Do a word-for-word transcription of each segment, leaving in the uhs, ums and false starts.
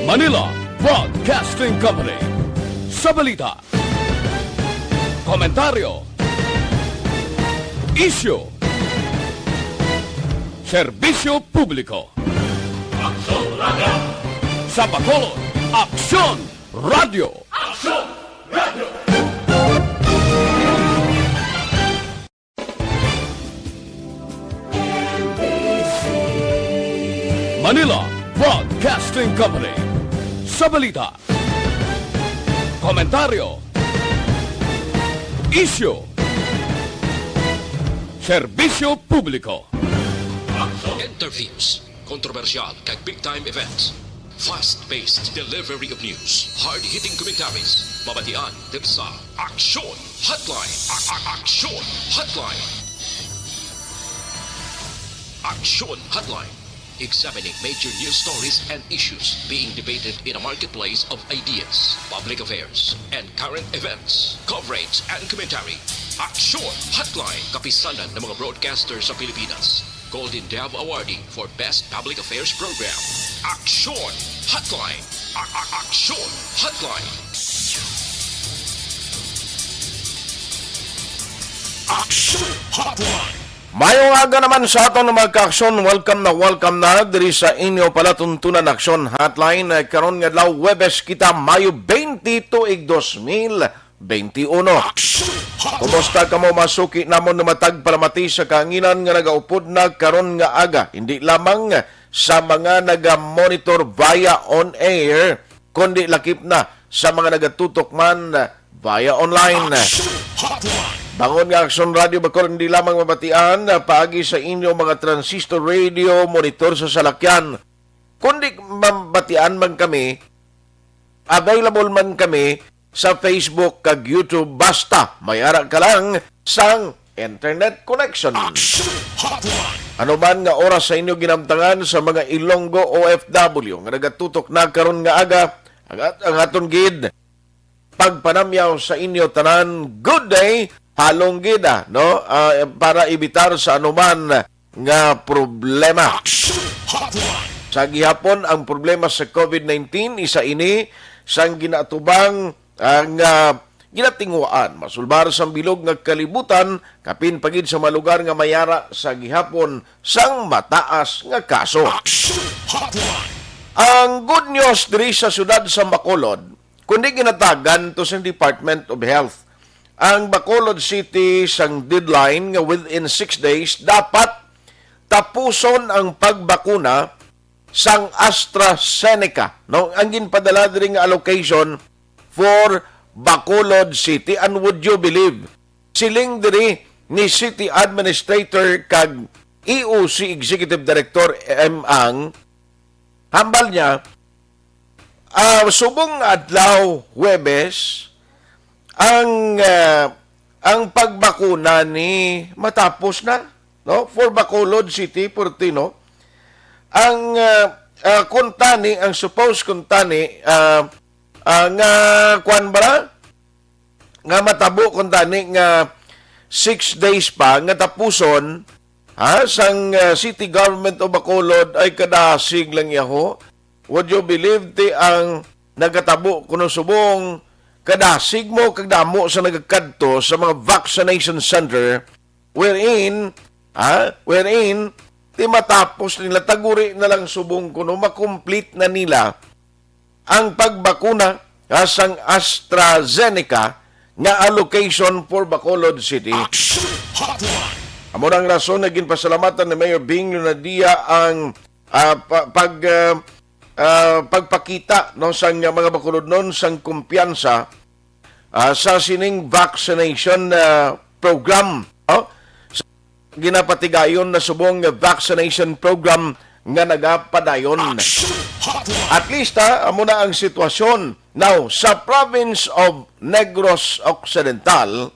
Manila Broadcasting Company. Sa balita, komentaryo, isyu, serbisyo publiko. Aksyon Radio! Sa Bacolod, Aksyon Radio! Aksyon Radio! Manila Broadcasting Company. Sa balita, komentaryo, isyu, serbisyo publiko. Interviews, kontrobersyal kag big time events. Fast-paced delivery of news, hard-hitting commentaries, mabatian diri sa Aksyon Hotline. A- a- Aksyon Hotline. Aksyon Hotline. Examining major news stories and issues being debated in a marketplace of ideas, public affairs, and current events. Coverage and commentary. Aksyon Hotline. Kapisanan ng mga broadcaster sa Pilipinas. Golden Dove Awardee for Best Public Affairs Program. Aksyon Hotline. A- a- Aksyon Hotline. Aksyon Hotline. Mayong aga naman sa aton, mga kaaksyon. Welcome na welcome na diri sa inyo palatuntunan, Aksyon Hotline. Eh, karon nga adlaw, Huwebes kita, Mayo twenty, tuig dos mil twenty-uno. Kumusta kamo, mga suki namon, nga matag palamati sa kahanginan nga nagaupod na karon nga aga, hindi lamang sa mga naga-monitor via on air, kundi lakip na sa mga nagatutok man via online. Bangon nga Aksyon Radio Bacolod hindi lamang mabatian paagi sa inyo mga transistor radio monitor sa salakyan, kundi mabatian man kami, available man kami sa Facebook kag YouTube, basta may ara ka lang sang internet connection. Aksyon Hotline. Ano man nga oras sa inyo ginamtangan sa mga Ilonggo O F W nga nagatutok na karon nga aga, ang, at-, ang aton gid pagpanamyaw sa inyo tanan, good day, halong gid, ah, no? Ah, para evitar sa anuman nga problema. Aksyon Hotline. Sa gihapon, ang problema sa covid nineteen, isa ini sang ginaatubang, ah, nga ginatinguhaan masulbar sang bilog nga kalibutan, kapin pa gid sa mga lugar nga mayara sa gihapon sang mataas nga kaso. Aksyon Hotline. Ang good news diri sa siyudad sa Bacolod, kundi ginatagan to sa Department of Health, ang Bacolod City sang deadline nga within six days dapat tapuson ang pagbakuna sang AstraZeneca, no? Ang ginpadala diri nga allocation for Bacolod City. And would you believe, siling diri ni City Administrator kag E O C Executive Director M Ang, hambal niya, ah, subong nga adlaw, Huwebes, ang, ah, ang pagbakuna ni matapos na, no? For Bacolod City, Portino. Ang, ah, ah, kuntani, ang suppose kuntani, ah, ah, nga, kwan ba na? Nga matabo kuntani nga six days pa nga tapuson, ha, sang, ah, City Government of Bacolod, ay kadasig lang yaho. Would you believe, ti, ang nagatabo kuno subong kadasig mo kag damo sa nagakadto sa mga vaccination center wherein, ha, wherein ti matapos nila, taguri na lang subong kuno makomplete na nila ang pagbakuna, ha, sang AstraZeneca nga allocation for Bacolod City. Action Hotline. Amo na ang rason nga ginpasalamatan ni Mayor Bing Lunadia ang, ah, pa-, pag, ah, ah, pagpakita, no, sang mga Bacolodnon sang kumpiyansa, ah, sa sining vaccination, ah, program, no? Sa ginapatigayon na subong nga vaccination program nga nagapadayon. Action Hotline. At least, ha, amo na ang sitwasyon. Now, sa province of Negros Occidental,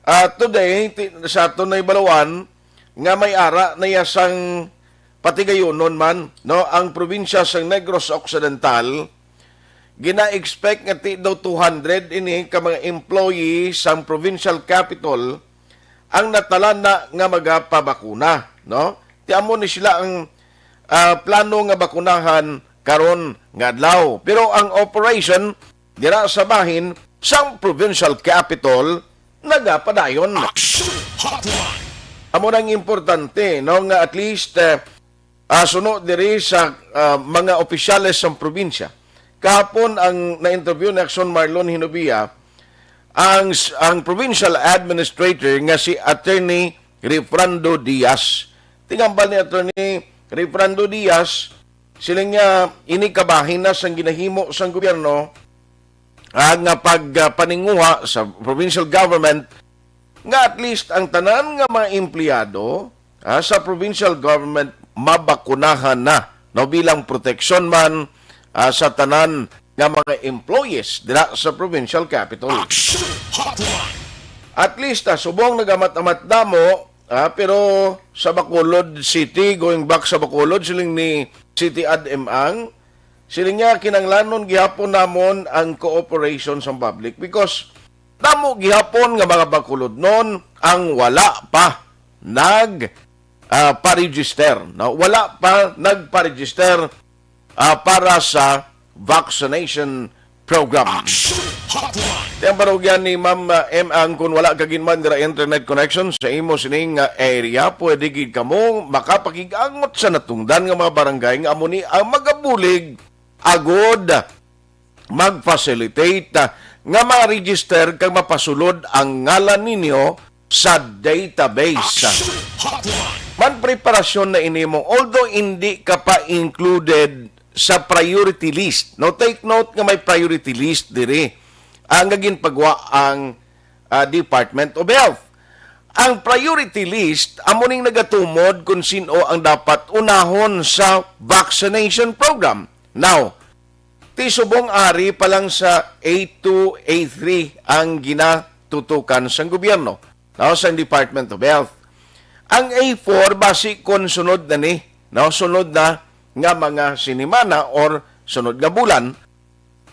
ah, today, ti-, sa aton na ibaluan, nga may ara na iya sang patigayonon man, no, ang probinsya sang Negros Occidental, gina-expect nga ti daw two hundred ini ka mga employee sang provincial capital ang natalan na nga magapabakuna, no? Ti amo ni sila ang, ah, plano nga bakunahan karon nga adlaw. Pero ang operation dira sa bahin sang provincial capital nagapadayon. Action Hotline. Amo nang importante, no, nga at least, eh, ah, suno diri sa, ah, mga opisyales sang probinsya. Kahapon ang na-interview ni Action Marlon Hinobia, ang, ang provincial administrator nga si Attorney Refrando Diaz. Tingambal ni Attorney Refrando Diaz, siling niya, ini kabahin na sang ginahimo sang gobyerno, ah, nga pagpaninguha sa provincial government nga at least ang tanan nga mga empleyado, ah, sa provincial government mabakunahan na, no, bilang proteksyon man, ah, sa tanan nga mga employees dira sa provincial capital. Action Hotline. At least, ah, subong nagamat-amat damo, ah, pero sa Bacolod City, going back sa Bacolod, siling ni City Ad Emang, siling niya, kinanglanon gihapon namon ang cooperation sa public because damo gihapon nga mga Bacolodnon ang wala pa nag, ah, pa-register, no? Wala pa nagpa-register, ah, para sa vaccination program. Action Hotline. Ti ang panugyan ni Ma'am, ah, M ang, kung wala ka gid man dira internet connection sa imo sining, ah, area, pwede gid kamo makapakig-angot sa natungdan nga mga barangay nga amo ni ang magabulig agud mag-facilitate, ah, nga ma-register kag mapasulod ang ngalan ninyo sa database. Action Hotline. Man preparasyon na ini mo, although hindi ka pa included sa priority list. No, take note nga may priority list diri, ah, nga ginpagwa ang, ah, Department of Health. Ang priority list amo ning nagatumod kung sin-o ang dapat unahon sa vaccination program. Now, ti subong ari pa lang sa A two, A three ang ginatutukan sang gobyerno, no, sang Department of Health. Ang A four basi kon sunod na ni, no, sunod na nga mga sinimana or sunod nga bulan.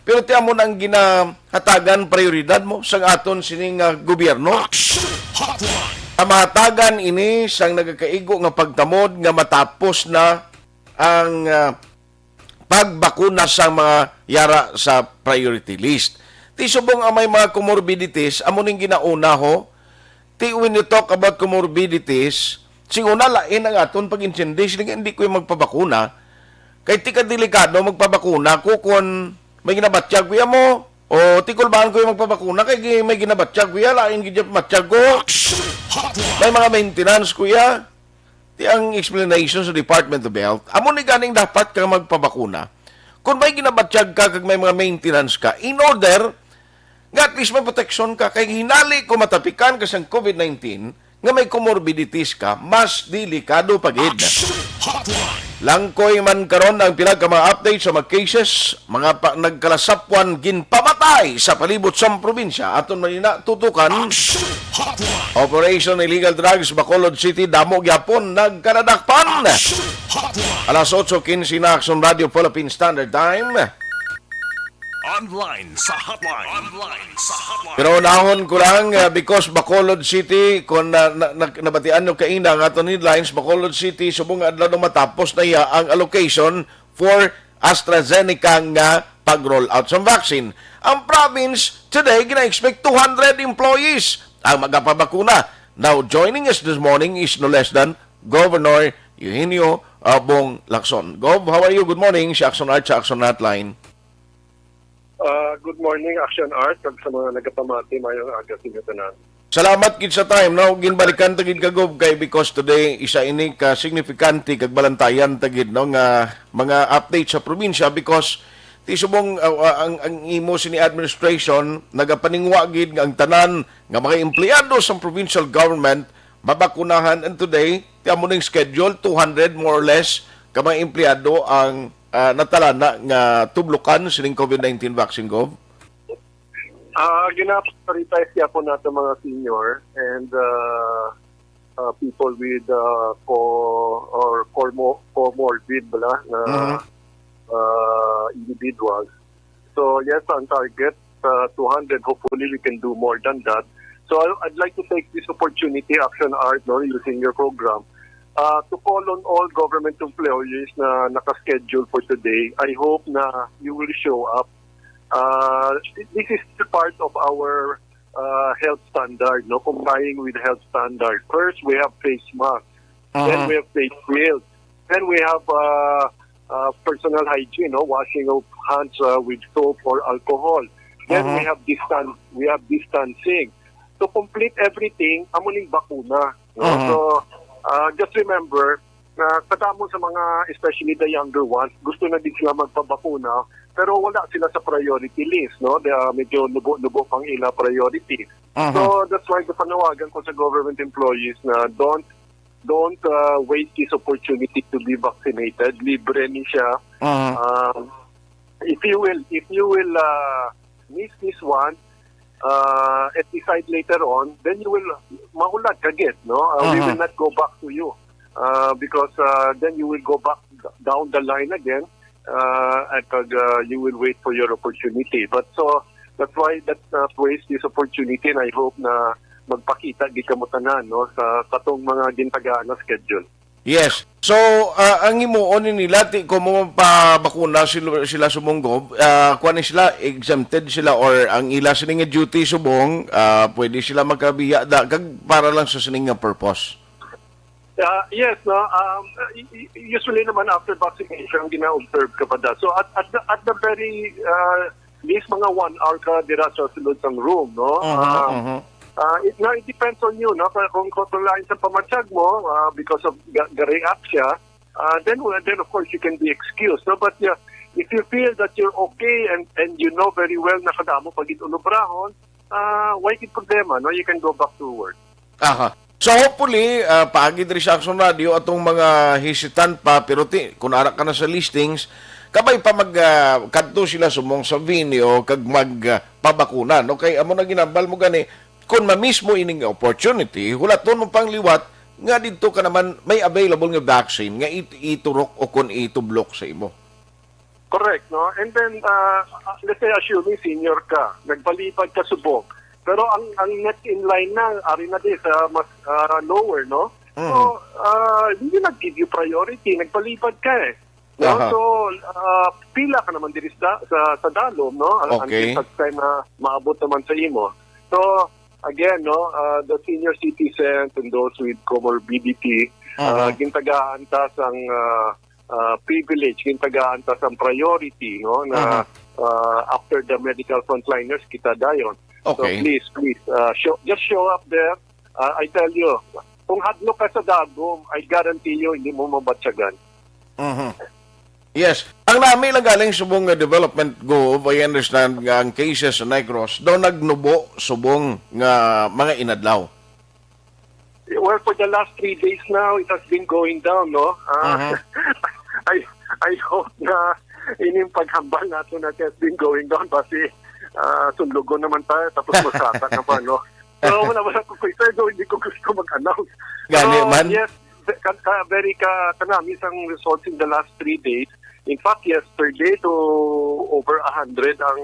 Pero ti amo na ang ginahatagan prioridad mo sang aton sini nga gobyerno. Action Hotline. Ang mahatagan ini sang nagakaigo nga pagtamod nga matapos na ang, ah, pagbakuna sa mga yara sa priority list. Ti subong ang may mga comorbidities, amo ning ginauna ho. Ti when you talk about comorbidities, sing una lain ang aton pag-intindi, sige, hindi ko yung magpabakuna. Kay ti ka delikado magpabakuna ko kung may ginabatyag kuya mo, o ti kulbaan ko yung magpabakuna, kay gi-, may ginabatyag kuya, lain gid yung batyag ko. May mga maintenance kuya. Ti ang explanation sa Department of Health, amo ni ganing dapat ka magpabakuna. Kung may ginabatyag ka kag may mga maintenance ka, in order nga at least may protection ka, kay hinali ko matapikan ka sang COVID nineteen nga may comorbidities ka, mas delikado pa gid. Action Hotline. Langkoy man karon ang pila ka mga update sa mga cases, mga pa, nagkalasapwan ginpamatay sa palibot sang probinsya. Aton man ina tutukan. Action Hotline. Operation Illegal Drugs, Bacolod City, damo gyapon nagkaladakpan. Action Hotline. Alas otso quince na, Action Radio Philippine Standard Time. Online sa hotline. Online sa hotline. Pero unahon ko lang, uh, because Bacolod City, kung na, na, na, nabatian nyo kaina ang aton headlines, Bacolod City, subong nga adlaw na matapos na iya ang allocation for AstraZeneca nga pag-roll out sa vaccine. Ang province today gina-expect two hundred employees ang magapabakuna. Now, joining us this morning is no less than Governor Eugenio, uh, Bong Lacson. Gov, how are you? Good morning. Si Action Art sa Action Hotline. Ah, good morning, Action Art, kag sa mga nagapamati, mayong aga sa inyo tanan. Salamat gid sa time, no? Ginbalikan ta gid ka, Gov, kay because today isa ini ka signifikante kag balantayan ta gid, no, nga mga update sa probinsya because ti subong, uh, uh, ang, ang imo sini administration nagapaningwa gid nga ang tanan nga mga empleyado sa provincial government mabakunahan, and today ti amo ning schedule, two hundred more or less ka mga empleyado ang, ah, natalana nga tublokan sining COVID nineteen vaccine, Gov? Ah, gina-prioritize gyapon nato mga senior and, ah, ah, people with, ah, co-, or cormo-, comorbid bala na, Mhm. ah, individuals. So, yes, ang target, ah, two hundred. Hopefully, we can do more than that. So, I, I'd like to take this opportunity, Action Art, no, using your program, Uh, to call on all government employees na naka-schedule for today, I hope na you will show up. Uh, this is the part of our uh, health standard, no, complying with health standard. First, we have face masks. Then we have face shields. Then we have uh, uh, personal hygiene, no, washing of hands uh, with soap or alcohol. Then we have distance, we have distancing. To complete everything, amo ning bakuna. No? So, uh, just remember, na kadamo sa mga, especially the younger ones, gusto na din sila magpabakuna, pero wala sila sa priority list, no? They, ah, medyo nubo-nubo pang ila priority. So, that's why gipanawagan ko sa government employees na don't, don't uh, waste this opportunity to be vaccinated. Libre ni siya. Um, if you will, if you will uh, miss this one uh, and decide later on, then you will mahulat ka gid, no? Uh, we will not go back to you uh, because uh, then you will go back down the line again uh, and pag uh, you will wait for your opportunity. But so that's why that uh, waste this opportunity, and I hope na magpakita gid kamo tanan, no, sa katong mga gintagaan na schedule. Yes. So, ah, ang himuon ni nila, ti, kung mo pabakuna sila, sila subong, Gob, ah, kuwan ni sila, exempted sila, or ang ila sini nga duty subong, ah, pwede sila magkabiya da, kag para lang sa sining nga purpose. Uh, yes, no. Um, i- i- usually naman after vaccination, gina-observe ka pa da. So at at the, at the very uh, least mga one hour ka dira sa sulod sang room, no? Uh, uh, it, now it depends on you, no? Kung kung, kung lain sa pamatyag mo uh, because of ga- ga-react siya, uh, then well, then of course you can be excused, no? But uh, if you feel that you're okay and and you know very well na kadamo pa gid ulobrahon, uh, why gid problema, no? You can go back to work. Aha. So hopefully, ah, paagi diri sa Action Radio atong mga hesitant pa, pero ti, kung ara ka na sa listings, kabay pa mag ah, kadto sila sumong sa venue kag mag ah, pabakuna, no? Kay amo na ginambal mo gani, kung ma-miss mo ining opportunity, hulaton mo pang liwat nga didto ka naman may available nga vaccine nga it- iturok o kon itublok sa imo. Correct, no? And then, uh, let's say, assuming senior ka, nagbalibad ka subong, pero ang ang next in line na, ari na di sa mas uh, lower, no? So, uh, hindi nag-give you priority, nagbalibad ka eh. No? So, uh, pila ka naman diri sa, sa, sa dalom, no? Ang- Okay. Until such time na maabot naman sa imo. So, again, no, uh, the senior citizens and those with comorbidity, uh, gintagaan ta sang uh, uh, privilege, gintagaan ta sang priority, no, na uh, after the medical frontliners, kita dayon. So Okay. Please, please, uh, show, just show up there. Uh, I tell you, kung hadlok ka sa dagom, I guarantee you, hindi mo mabatyagan. Mhm. Yes. Ang nami lang galing subong nga development, Gov, I understand nga ang cases sa Negros daw nagnubo subong nga mga inadlaw. Well, for the last three days now, it has been going down, no? Ah, I I hope na ining paghambal nato na it has been going down, basi ah, sunlogon naman tayo, tapos masata naman, no? Pero wala, wala ko kay Sergio, hindi ko gusto mag-announce. Gani Pero man? Yes, ka, ka, very ka, kanami sang results in the last three days. In fact, yesterday to over a hundred ang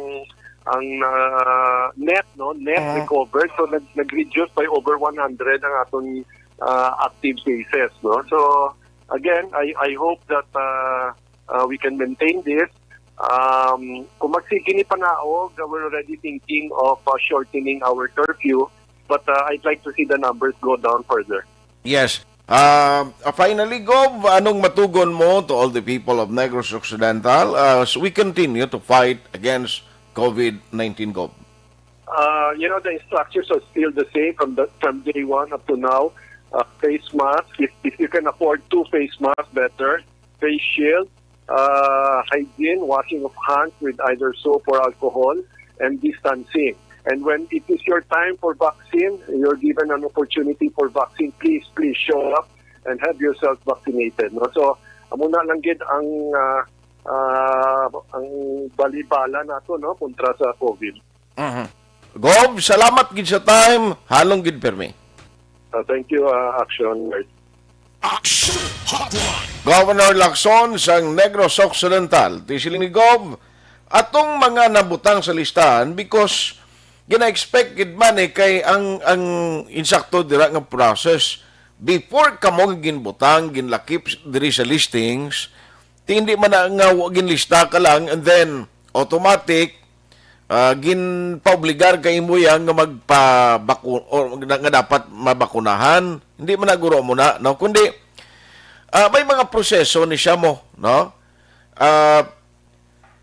ang ah, net, no, net Mhm. recovered. So nag nag-reduce by over one hundred ang aton ah, active cases, no. So again, I I hope that ah, ah, we can maintain this. Um, kung magsige ni panaog, uh, we're already thinking of uh, shortening our curfew, but uh, I'd like to see the numbers go down further. Yes. Uh, finally, Gov, anong matugon mo to all the people of Negros Occidental as we continue to fight against COVID nineteen, Gov? Uh, you know, the instructions are still the same from the from day one up to now. Uh, face mask, if, if you can afford two face masks, better. Face shield, uh, hygiene, washing of hands with either soap or alcohol, and distancing. And when it is your time for vaccine, you're given an opportunity for vaccine, please, please show up and have yourself vaccinated. No? So, amo na lang gid ang uh, uh, ang balibala nato, no, kontra sa COVID. Mhm. Gov, salamat gid sa time. Halong gid permi. Uh, thank you, uh, Action. Action Hotline. Governor Lacson sang Negros Occidental. Ti siling ni Gov, atong mga nabutang sa listahan because gina-expect gid man eh kay ang ang insakto dira nga process before kamo nga ginbutang, ginlakip diri sa listings, ti hindi man na nga wa-, ginlista ka lang and then automatic, ah, ginpaobligar ka imo yan nga magpabaku-, o nga, nga dapat mabakunahan. Hindi man na guro mo na, no? Kundi, ah, may mga proseso ni siya mo, no? Ah,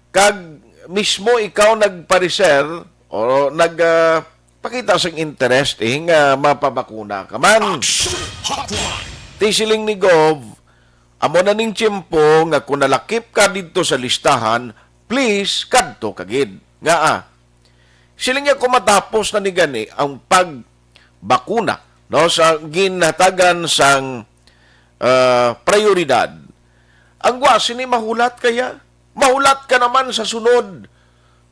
kag mismo ikaw nagpareser o nag, ah, pakita sang interest, eh, nga mapabakuna ka man. Action Hotline! Ti siling ni Gov, amo na ning tiyempo nga kung nalakip ka didto sa listahan, please, kadto ka gid. Nga, ah, siling niya kung matapos na ni gani ang pagbakuna, no, sa ginhatagan sang, ah, prioridad, ang gwa sini mahulat kaya. Mahulat ka naman sa sunod.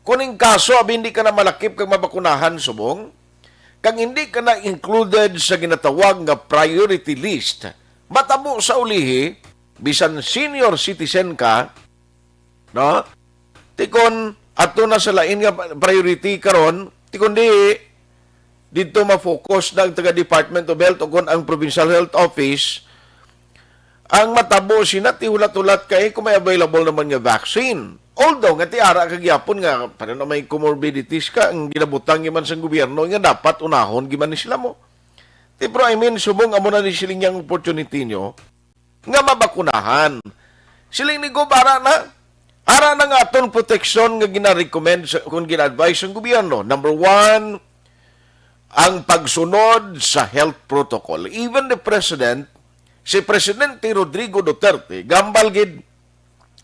Kung in kaso, abi, hindi ka na malakip kag mabakunahan subong, kag hindi ka na included sa ginatawag nga priority list, matabo sa ulihi, bisan senior citizen ka, no? Ti kon ato na sa lain nga priority karon, ti kon di, didto ma-focus na ang taga Department of Health o kon ang Provincial Health Office, ang matabo sina ti hulat-hulat kay kung may available naman nga vaccine. Although nga ti ara ka gyapon nga para na may comorbidities ka, ang ginabutang gyud man sang gobyerno nga dapat unahon gyud man ni sila mo. Ti pero I mean, subong amo na ni siling yang opportunity nyo nga mabakunahan. Siling ni Gob, ara na. Ara na nga aton proteksyon nga gina-recommend sa, kung gina-advise ang gobyerno. Number one, ang pagsunod sa health protocol. Even the president, si Presidente Rodrigo Duterte, gambal gid,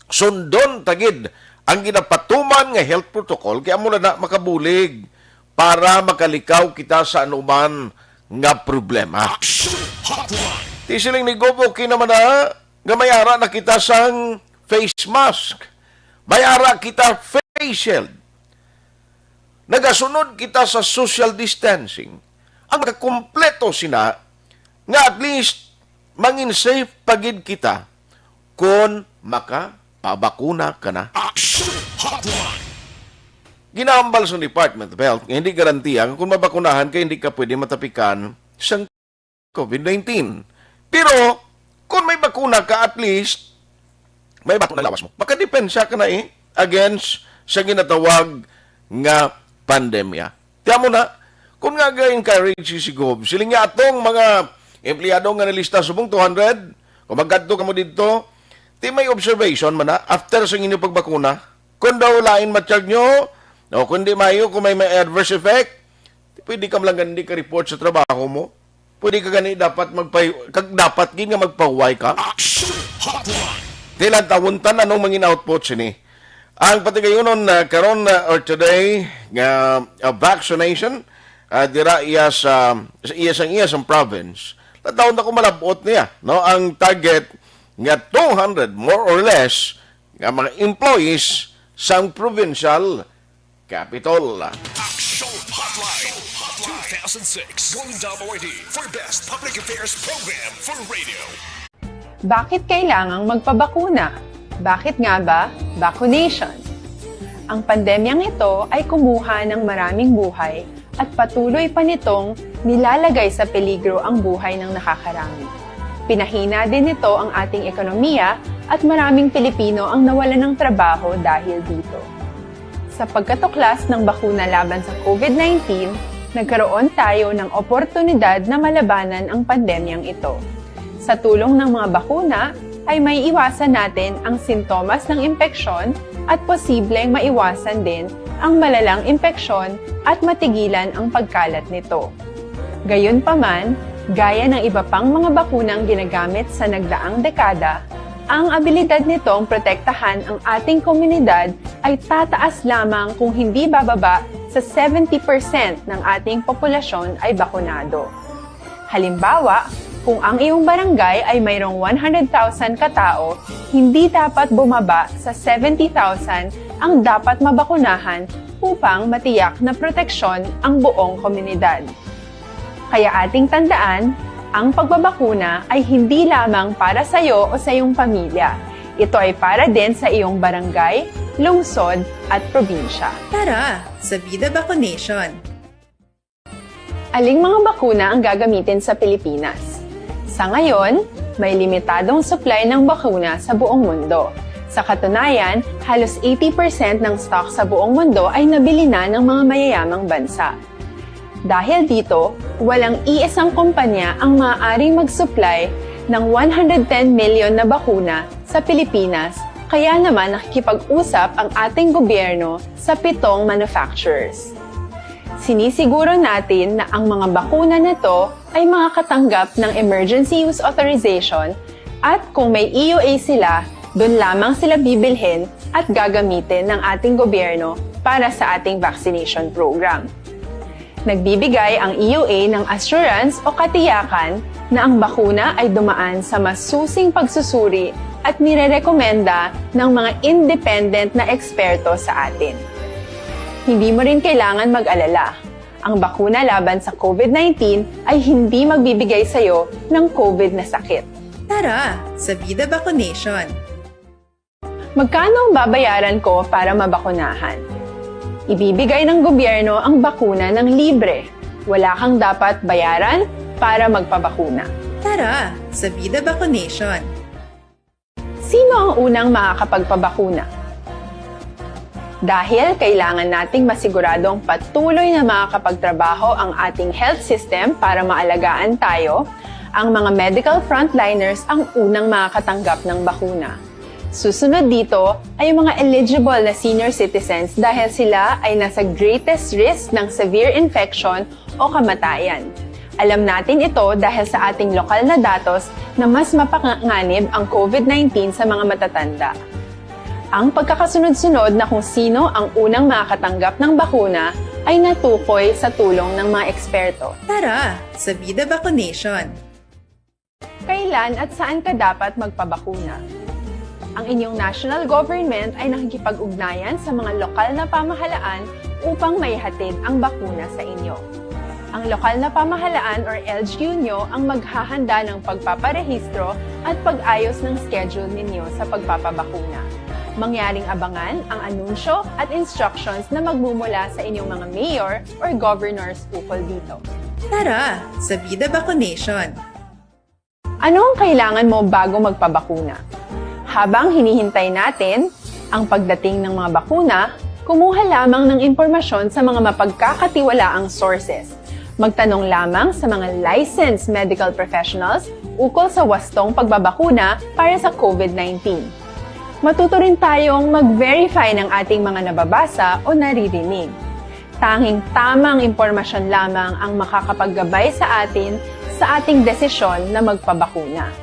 sundon ta gid ang ginapatuman nga health protocol, kay amo na na makabulig para makalikaw kita sa anuman nga problema. Action Hotline! Ti siling ni Gob, okay naman na nga may ara na kita sang face mask, may ara kita face shield, nagasunod kita sa social distancing, ang makakumpleto sina nga at least mangin safe pa gid kita kon makapabakuna ka na. Action Hotline! Ginahambal sa Department of Health nga hindi garantiya nga kung mabakunahan ka, hindi ka pwede matapikan sang COVID nineteen. Pero, kung may bakuna ka, at least, may bakuna lawas mo. Makadepensa ka na eh, against sa ginatawag nga pandemya. Tiyan mo na, kung nga ga-encourage si Gob, siling nga atong mga empleyado nga nalista subong two hundred, kung magkadto ka mo dito, ti may observation man na after sa inyo pagbakuna. Kung daw lain ma-check nyo, o kung di maayo, kung may, may adverse effect, pwede ka lang gani ka-report sa trabaho mo. Pwede ka gani dapat magpay-, kag dapat gid nga magpahuway ka. Action Hotline! Ti lantawon ta anong mangin output sini. Ang patigayunon, ah, karon, ah, or today nga, ah, vaccination, ah, dira iya sa, sa iya sang iya sang province. Lantawon ta kung malab-ot niya, no? Ang target nga two hundred, more or less, nga mga employees sang provincial Capitol. Action Hotline two thousand six Golden Dove Awardee for Best Public Affairs Program for Radio. Bakit kailangang magpabakuna? Bakit nga ba vaccination? Ang pandemyang ito ay kumuha ng maraming buhay at patuloy pa nitong nilalagay sa peligro ang buhay ng nakakarami. Pinahina din nito ang ating ekonomiya at maraming Pilipino ang nawalan ng trabaho dahil dito. Sa pagkatuklas ng bakuna laban sa COVID nineteen, nagkaroon tayo ng oportunidad na malabanan ang pandemyang ito. Sa tulong ng mga bakuna, ay may iwasan natin ang sintomas ng impeksyon at posibleng maiwasan din ang malalang impeksyon at matigilan ang pagkalat nito. Gayunpaman, gaya ng iba pang mga bakunang ginagamit sa nagdaang dekada, ang abilidad nitong protektahan ang ating komunidad ay tataas lamang kung hindi bababa sa seventy percent ng ating populasyon ay bakunado. Halimbawa, kung ang iyong barangay ay mayroong one hundred thousand katao, hindi dapat bumaba sa seventy thousand ang dapat mabakunahan upang matiyak na proteksyon ang buong komunidad. Kaya ating tandaan, ang pagbabakuna ay hindi lamang para sa iyo o sa iyong pamilya. Ito ay para din sa iyong barangay, lungsod, at probinsya. Tara, sa Vida Vaccination! Aling mga bakuna ang gagamitin sa Pilipinas? Sa ngayon, may limitadong supply ng bakuna sa buong mundo. Sa katunayan, halos eighty percent ng stock sa buong mundo ay nabili na ng mga mayayamang bansa. Dahil dito, walang iisang kumpanya ang maaaring mag-supply ng one hundred ten million na bakuna sa Pilipinas, kaya naman nakikipag-usap ang ating gobyerno sa pitong manufacturers. Sinisiguro natin na ang mga bakuna na to ay makakatanggap ng emergency use authorization, at kung may E U A sila, doon lamang sila bibilhin at gagamitin ng ating gobyerno para sa ating vaccination program. Nagbibigay ang E U A ng assurance o katiyakan na ang bakuna ay dumaan sa masusing pagsusuri at nirerekomenda ng mga independent na eksperto sa atin. Hindi mo rin kailangan mag-alala. Ang bakuna laban sa COVID nineteen ay hindi magbibigay sa iyo ng COVID na sakit. Tara sa Vida Vaccination! Magkano ang babayaran ko para mabakunahan? Ibibigay ng gobyerno ang bakuna ng libre. Wala kang dapat bayaran para magpabakuna. Tara sa Vida Vaccination! Sino ang unang makakapagpabakuna? Dahil kailangan nating masiguradong patuloy na makakapagtrabaho ang ating health system para maalagaan tayo, ang mga medical frontliners ang unang makakatanggap ng bakuna. Susunod dito ay ang mga eligible na senior citizens dahil sila ay nasa greatest risk ng severe infection o kamatayan. Alam natin ito dahil sa ating lokal na datos na mas mapanganib ang COVID nineteen sa mga matatanda. Ang pagkakasunod-sunod na kung sino ang unang makakatanggap ng bakuna ay natukoy sa tulong ng mga eksperto. Tara sa Vida Vaccination! Kailan at saan ka dapat magpabakuna? Ang inyong national government ay nakikipag-ugnayan sa mga lokal na pamahalaan upang maihatid ang bakuna sa inyo. Ang lokal na pamahalaan or L G U nyo ang maghahanda ng pagpaparehistro at pag-ayos ng schedule ninyo sa pagpapabakuna. Mangyaring abangan ang anunsyo at instructions na magmumula sa inyong mga mayor or governors ukol dito. Tara sa Vida Vaccination! Ano ang kailangan mo bago magpabakuna? Habang hinihintay natin ang pagdating ng mga bakuna, kumuha lamang ng impormasyon sa mga mapagkakatiwalaang sources. Magtanong lamang sa mga licensed medical professionals ukol sa wastong pagbabakuna para sa COVID nineteen. Matuto rin tayong mag-verify ng ating mga nababasa o naririnig. Tanging tamang impormasyon lamang ang makakapaggabay sa atin sa ating desisyon na magpabakuna.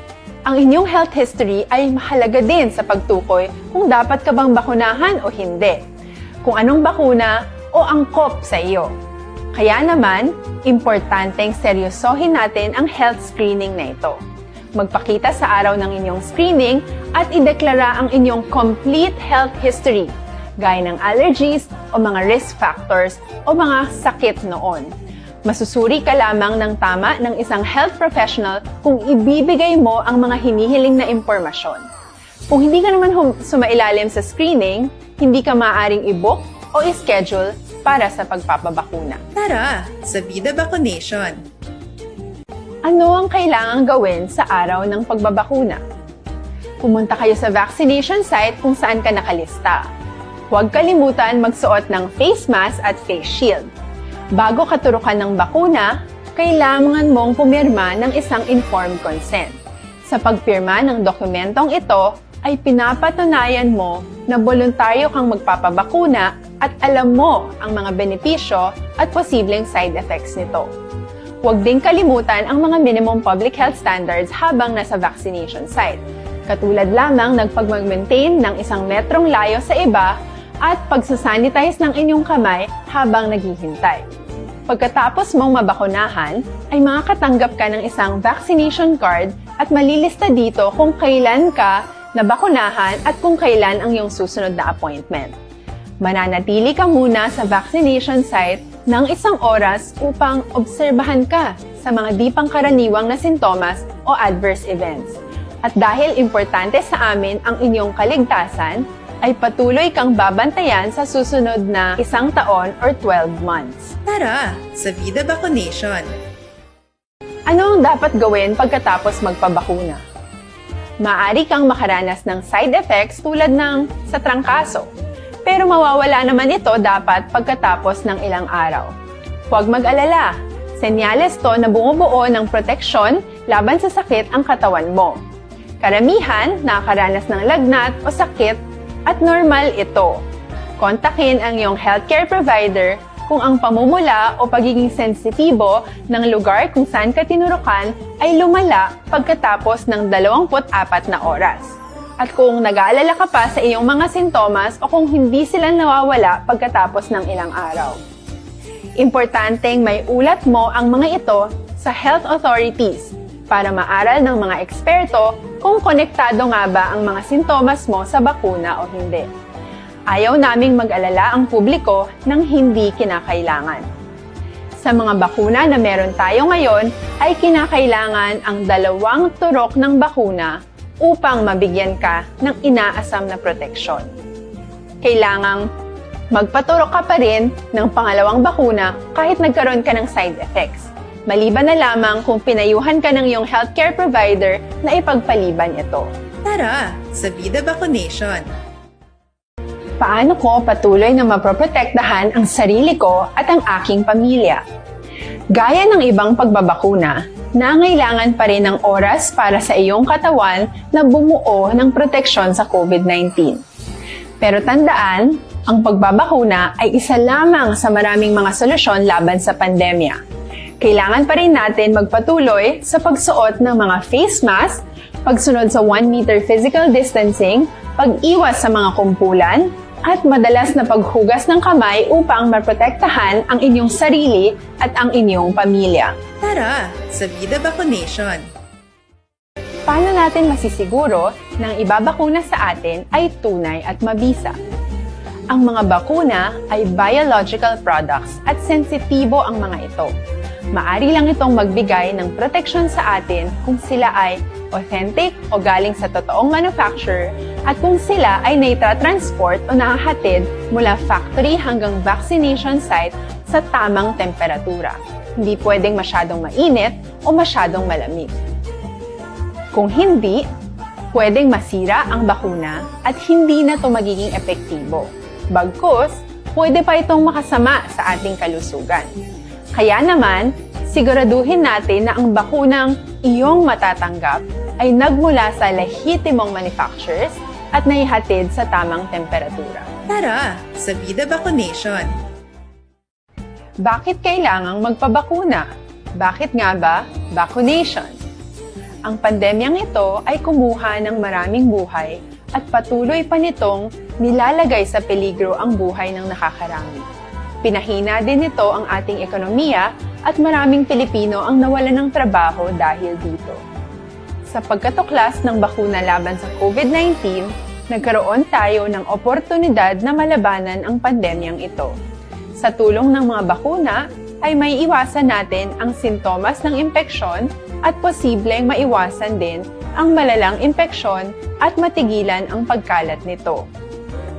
Ang inyong health history ay mahalaga din sa pagtukoy kung dapat ka bang bakunahan o hindi, kung anong bakuna o angkop sa iyo. Kaya naman, importanteng seryosohin natin ang health screening na ito. Magpakita sa araw ng inyong screening at ideklara ang inyong complete health history, gaya ng allergies o mga risk factors o mga sakit noon. Masusuri ka lamang ng tama ng isang health professional kung ibibigay mo ang mga hinihiling na impormasyon. Kung hindi ka naman hum- sumailalim sa screening, hindi ka maaaring i-book o i-schedule para sa pagpapabakuna. Tara sa Vida Vaccination! Ano ang kailangang gawin sa araw ng pagbabakuna? Pumunta kayo sa vaccination site kung saan ka nakalista. Huwag kalimutan magsuot ng face mask at face shield. Bago ka turukan ng bakuna, kailangan mong pumirma ng isang informed consent. Sa pagpirma ng dokumentong ito, ay pinapatunayan mo na boluntaryo kang magpapabakuna at alam mo ang mga benepisyo at posibleng side effects nito. Huwag ding kalimutan ang mga minimum public health standards habang nasa vaccination site, katulad lamang ng pagmag-maintain ng isang metrong layo sa iba at pagsasanitize ng inyong kamay habang naghihintay. Pagkatapos mong mabakunahan, ay makakatanggap ka ng isang vaccination card at malilista dito kung kailan ka nabakunahan at kung kailan ang iyong susunod na appointment. Mananatili ka muna sa vaccination site ng isang oras upang obserbahan ka sa mga di pangkaraniwang na sintomas o adverse events. At dahil importante sa amin ang inyong kaligtasan, ay patuloy kang babantayan sa susunod na isang taon or twelve months. Tara sa Vida Vaccination! Ano ang dapat gawin pagkatapos magpabakuna? Maaari kang makaranas ng side effects tulad ng sa trangkaso, pero mawawala naman ito dapat pagkatapos ng ilang araw. Huwag mag-alala, senyales to na bumubuo ng proteksyon laban sa sakit ang katawan mo. Karamihan nakakaranas ng lagnat o sakit at normal ito. Kontakin ang iyong healthcare provider kung ang pamumula o pagiging sensitibo ng lugar kung saan ka tinurukan ay lumala pagkatapos ng dalawampu't apat na oras. At kung nag-aalala ka pa sa iyong mga sintomas o kung hindi sila nawawala pagkatapos ng ilang araw. Importanteng may ulat mo ang mga ito sa health authorities para maaral ng mga eksperto kung konektado nga ba ang mga sintomas mo sa bakuna o hindi. Ayaw naming mag-alala ang publiko ng hindi kinakailangan. Sa mga bakuna na meron tayo ngayon, ay kinakailangan ang dalawang turok ng bakuna upang mabigyan ka ng inaasam na proteksyon. Kailangang magpaturok ka pa rin ng pangalawang bakuna kahit nagkaroon ka ng side effects, maliban na lamang kung pinayuhan ka ng iyong healthcare provider na ipagpaliban ito. Tara, sa Vida Vaccination! Paano ko patuloy na maproprotektahan ang sarili ko at ang aking pamilya? Gaya ng ibang pagbabakuna, nangailangan pa rin ng oras para sa iyong katawan na bumuo ng proteksyon sa COVID nineteen. Pero tandaan, ang pagbabakuna ay isa lamang sa maraming mga solusyon laban sa pandemya. Kailangan pa rin natin magpatuloy sa pagsuot ng mga face mask, pagsunod sa one meter physical distancing, pag-iwas sa mga kumpulan, at madalas na paghugas ng kamay upang maprotektahan ang inyong sarili at ang inyong pamilya. Tara, sa Vida Vaccination! Paano natin masisiguro na ang ibabakuna sa atin ay tunay at mabisa? Ang mga bakuna ay biological products at sensitibo ang mga ito. Maari lang itong magbigay ng proteksyon sa atin kung sila ay authentic o galing sa totoong manufacturer at kung sila ay naitra-transport o nahahatid mula factory hanggang vaccination site sa tamang temperatura. Hindi pwedeng masyadong mainit o masyadong malamig. Kung hindi, pwedeng masira ang bakuna at hindi na ito magiging epektibo. Bagkus, pwede pa itong makasama sa ating kalusugan. Kaya naman, siguraduhin natin na ang bakunang iyong matatanggap ay nagmula sa lehitimong manufacturers at naihatid sa tamang temperatura. Tara, sa Vida Vaccination! Bakit kailangang magpabakuna? Bakit nga ba vaccination? Ang pandemyang ito ay kumuha ng maraming buhay at patuloy pa nitong nilalagay sa peligro ang buhay ng nakakarami. Pinahina din nito ang ating ekonomiya at maraming Pilipino ang nawalan ng trabaho dahil dito. Sa pagkatuklas ng bakuna laban sa COVID nineteen, nagkaroon tayo ng oportunidad na malabanan ang pandemyang ito. Sa tulong ng mga bakuna, ay maiiwasan natin ang sintomas ng impeksyon at posibleng maiwasan din ang malalang impeksyon at matigilan ang pagkalat nito.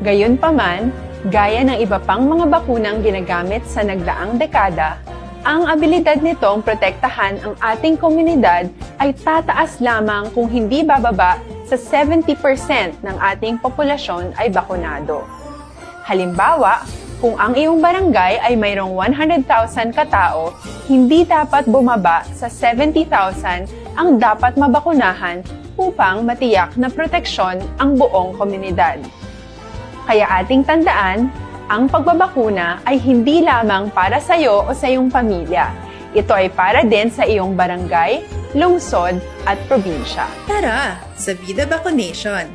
Gayunpaman, gaya ng iba pang mga bakunang ginagamit sa nagdaang dekada, ang abilidad nitong protektahan ang ating komunidad ay tataas lamang kung hindi bababa sa seventy percent ng ating populasyon ay bakunado. Halimbawa, kung ang iyong barangay ay mayroong one hundred thousand ka tao, hindi dapat bumaba sa seventy thousand ang dapat mabakunahan upang matiyak na proteksyon ang buong komunidad. Kaya ating tandaan, ang pagbabakuna ay hindi lamang para sa iyo o sa iyong pamilya. Ito ay para din sa iyong barangay, lungsod, at probinsya. Tara, sa Vida Vaccination!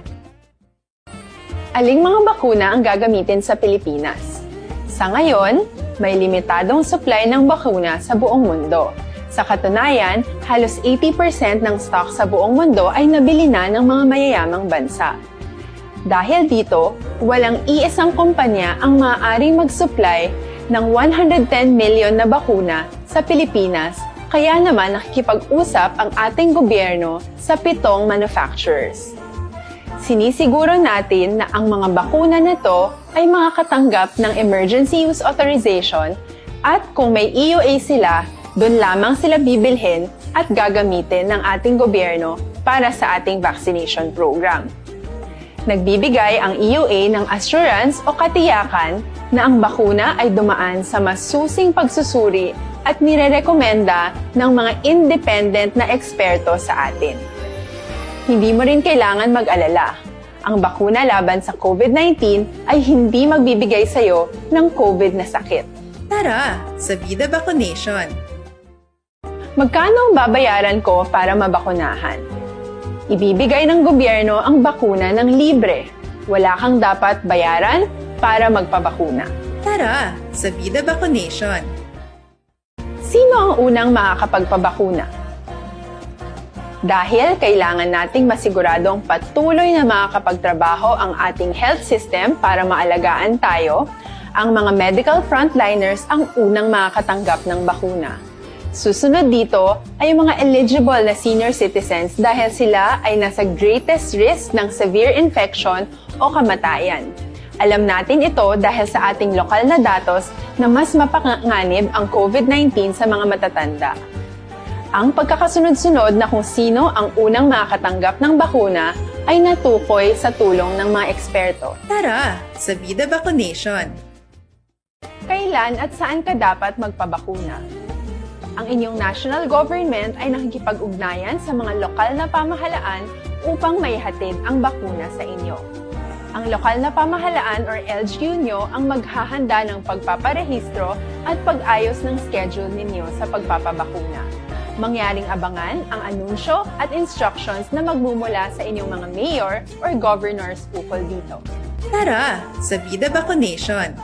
Aling mga bakuna ang gagamitin sa Pilipinas? Sa ngayon, may limitadong supply ng bakuna sa buong mundo. Sa katunayan, halos eighty percent ng stock sa buong mundo ay nabili na ng mga mayayamang bansa. Dahil dito, walang iisang kumpanya ang maaaring mag-supply ng one hundred ten million na bakuna sa Pilipinas, kaya naman nakikipag-usap ang ating gobyerno sa pitong manufacturers. Sinisiguro natin na ang mga bakuna na to ay makakatanggap ng emergency use authorization at kung may E U A sila, doon lamang sila bibilhin at gagamitin ng ating gobyerno para sa ating vaccination program. Nagbibigay ang E U A ng assurance o katiyakan na ang bakuna ay dumaan sa masusing pagsusuri at nirerekomenda ng mga independent na eksperto sa atin. Hindi mo rin kailangan mag-alala. Ang bakuna laban sa COVID nineteen ay hindi magbibigay sa iyo ng COVID na sakit. Tara sa Vida Vaccination! Magkano ang babayaran ko para mabakunahan? Ibibigay ng gobyerno ang bakuna ng libre. Wala kang dapat bayaran para magpabakuna. Tara sa Vida Vaccination! Sino ang unang makakapagpabakuna? Dahil kailangan nating masiguradong patuloy na makakapagtrabaho ang ating health system para maalagaan tayo, ang mga medical frontliners ang unang makakatanggap ng bakuna. Susunod dito ay ang mga eligible na senior citizens dahil sila ay nasa greatest risk ng severe infection o kamatayan. Alam natin ito dahil sa ating lokal na datos na mas mapanganib ang COVID nineteen sa mga matatanda. Ang pagkakasunod-sunod na kung sino ang unang makakatanggap ng bakuna ay natukoy sa tulong ng mga eksperto. Tara sa Vida Vaccination! Kailan at saan ka dapat magpabakuna? Ang inyong national government ay nakikipag-ugnayan sa mga lokal na pamahalaan upang maihatid ang bakuna sa inyo. Ang lokal na pamahalaan or L G U nyo ang maghahanda ng pagpaparehistro at pag-ayos ng schedule ninyo sa pagpapabakuna. Mangyaring abangan ang anunsyo at instructions na magmumula sa inyong mga mayor or governors ukol dito. Tara sa Vida Vaccination!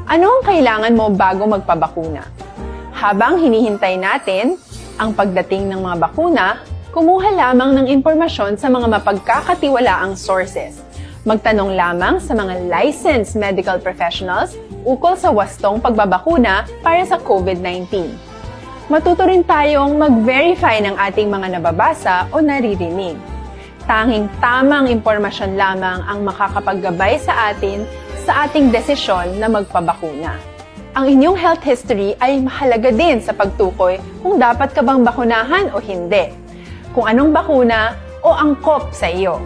Ano ang kailangan mo bago magpabakuna? Habang hinihintay natin ang pagdating ng mga bakuna, kumuha lamang ng impormasyon sa mga mapagkakatiwalaang sources. Magtanong lamang sa mga licensed medical professionals ukol sa wastong pagbabakuna para sa COVID nineteen. Matuto rin tayong mag-verify ng ating mga nababasa o naririnig. Tanging tamang impormasyon lamang ang makakapaggabay sa atin sa ating desisyon na magpabakuna. Ang inyong health history ay mahalaga din sa pagtukoy kung dapat ka bang bakunahan o hindi, kung anong bakuna o angkop sa iyo.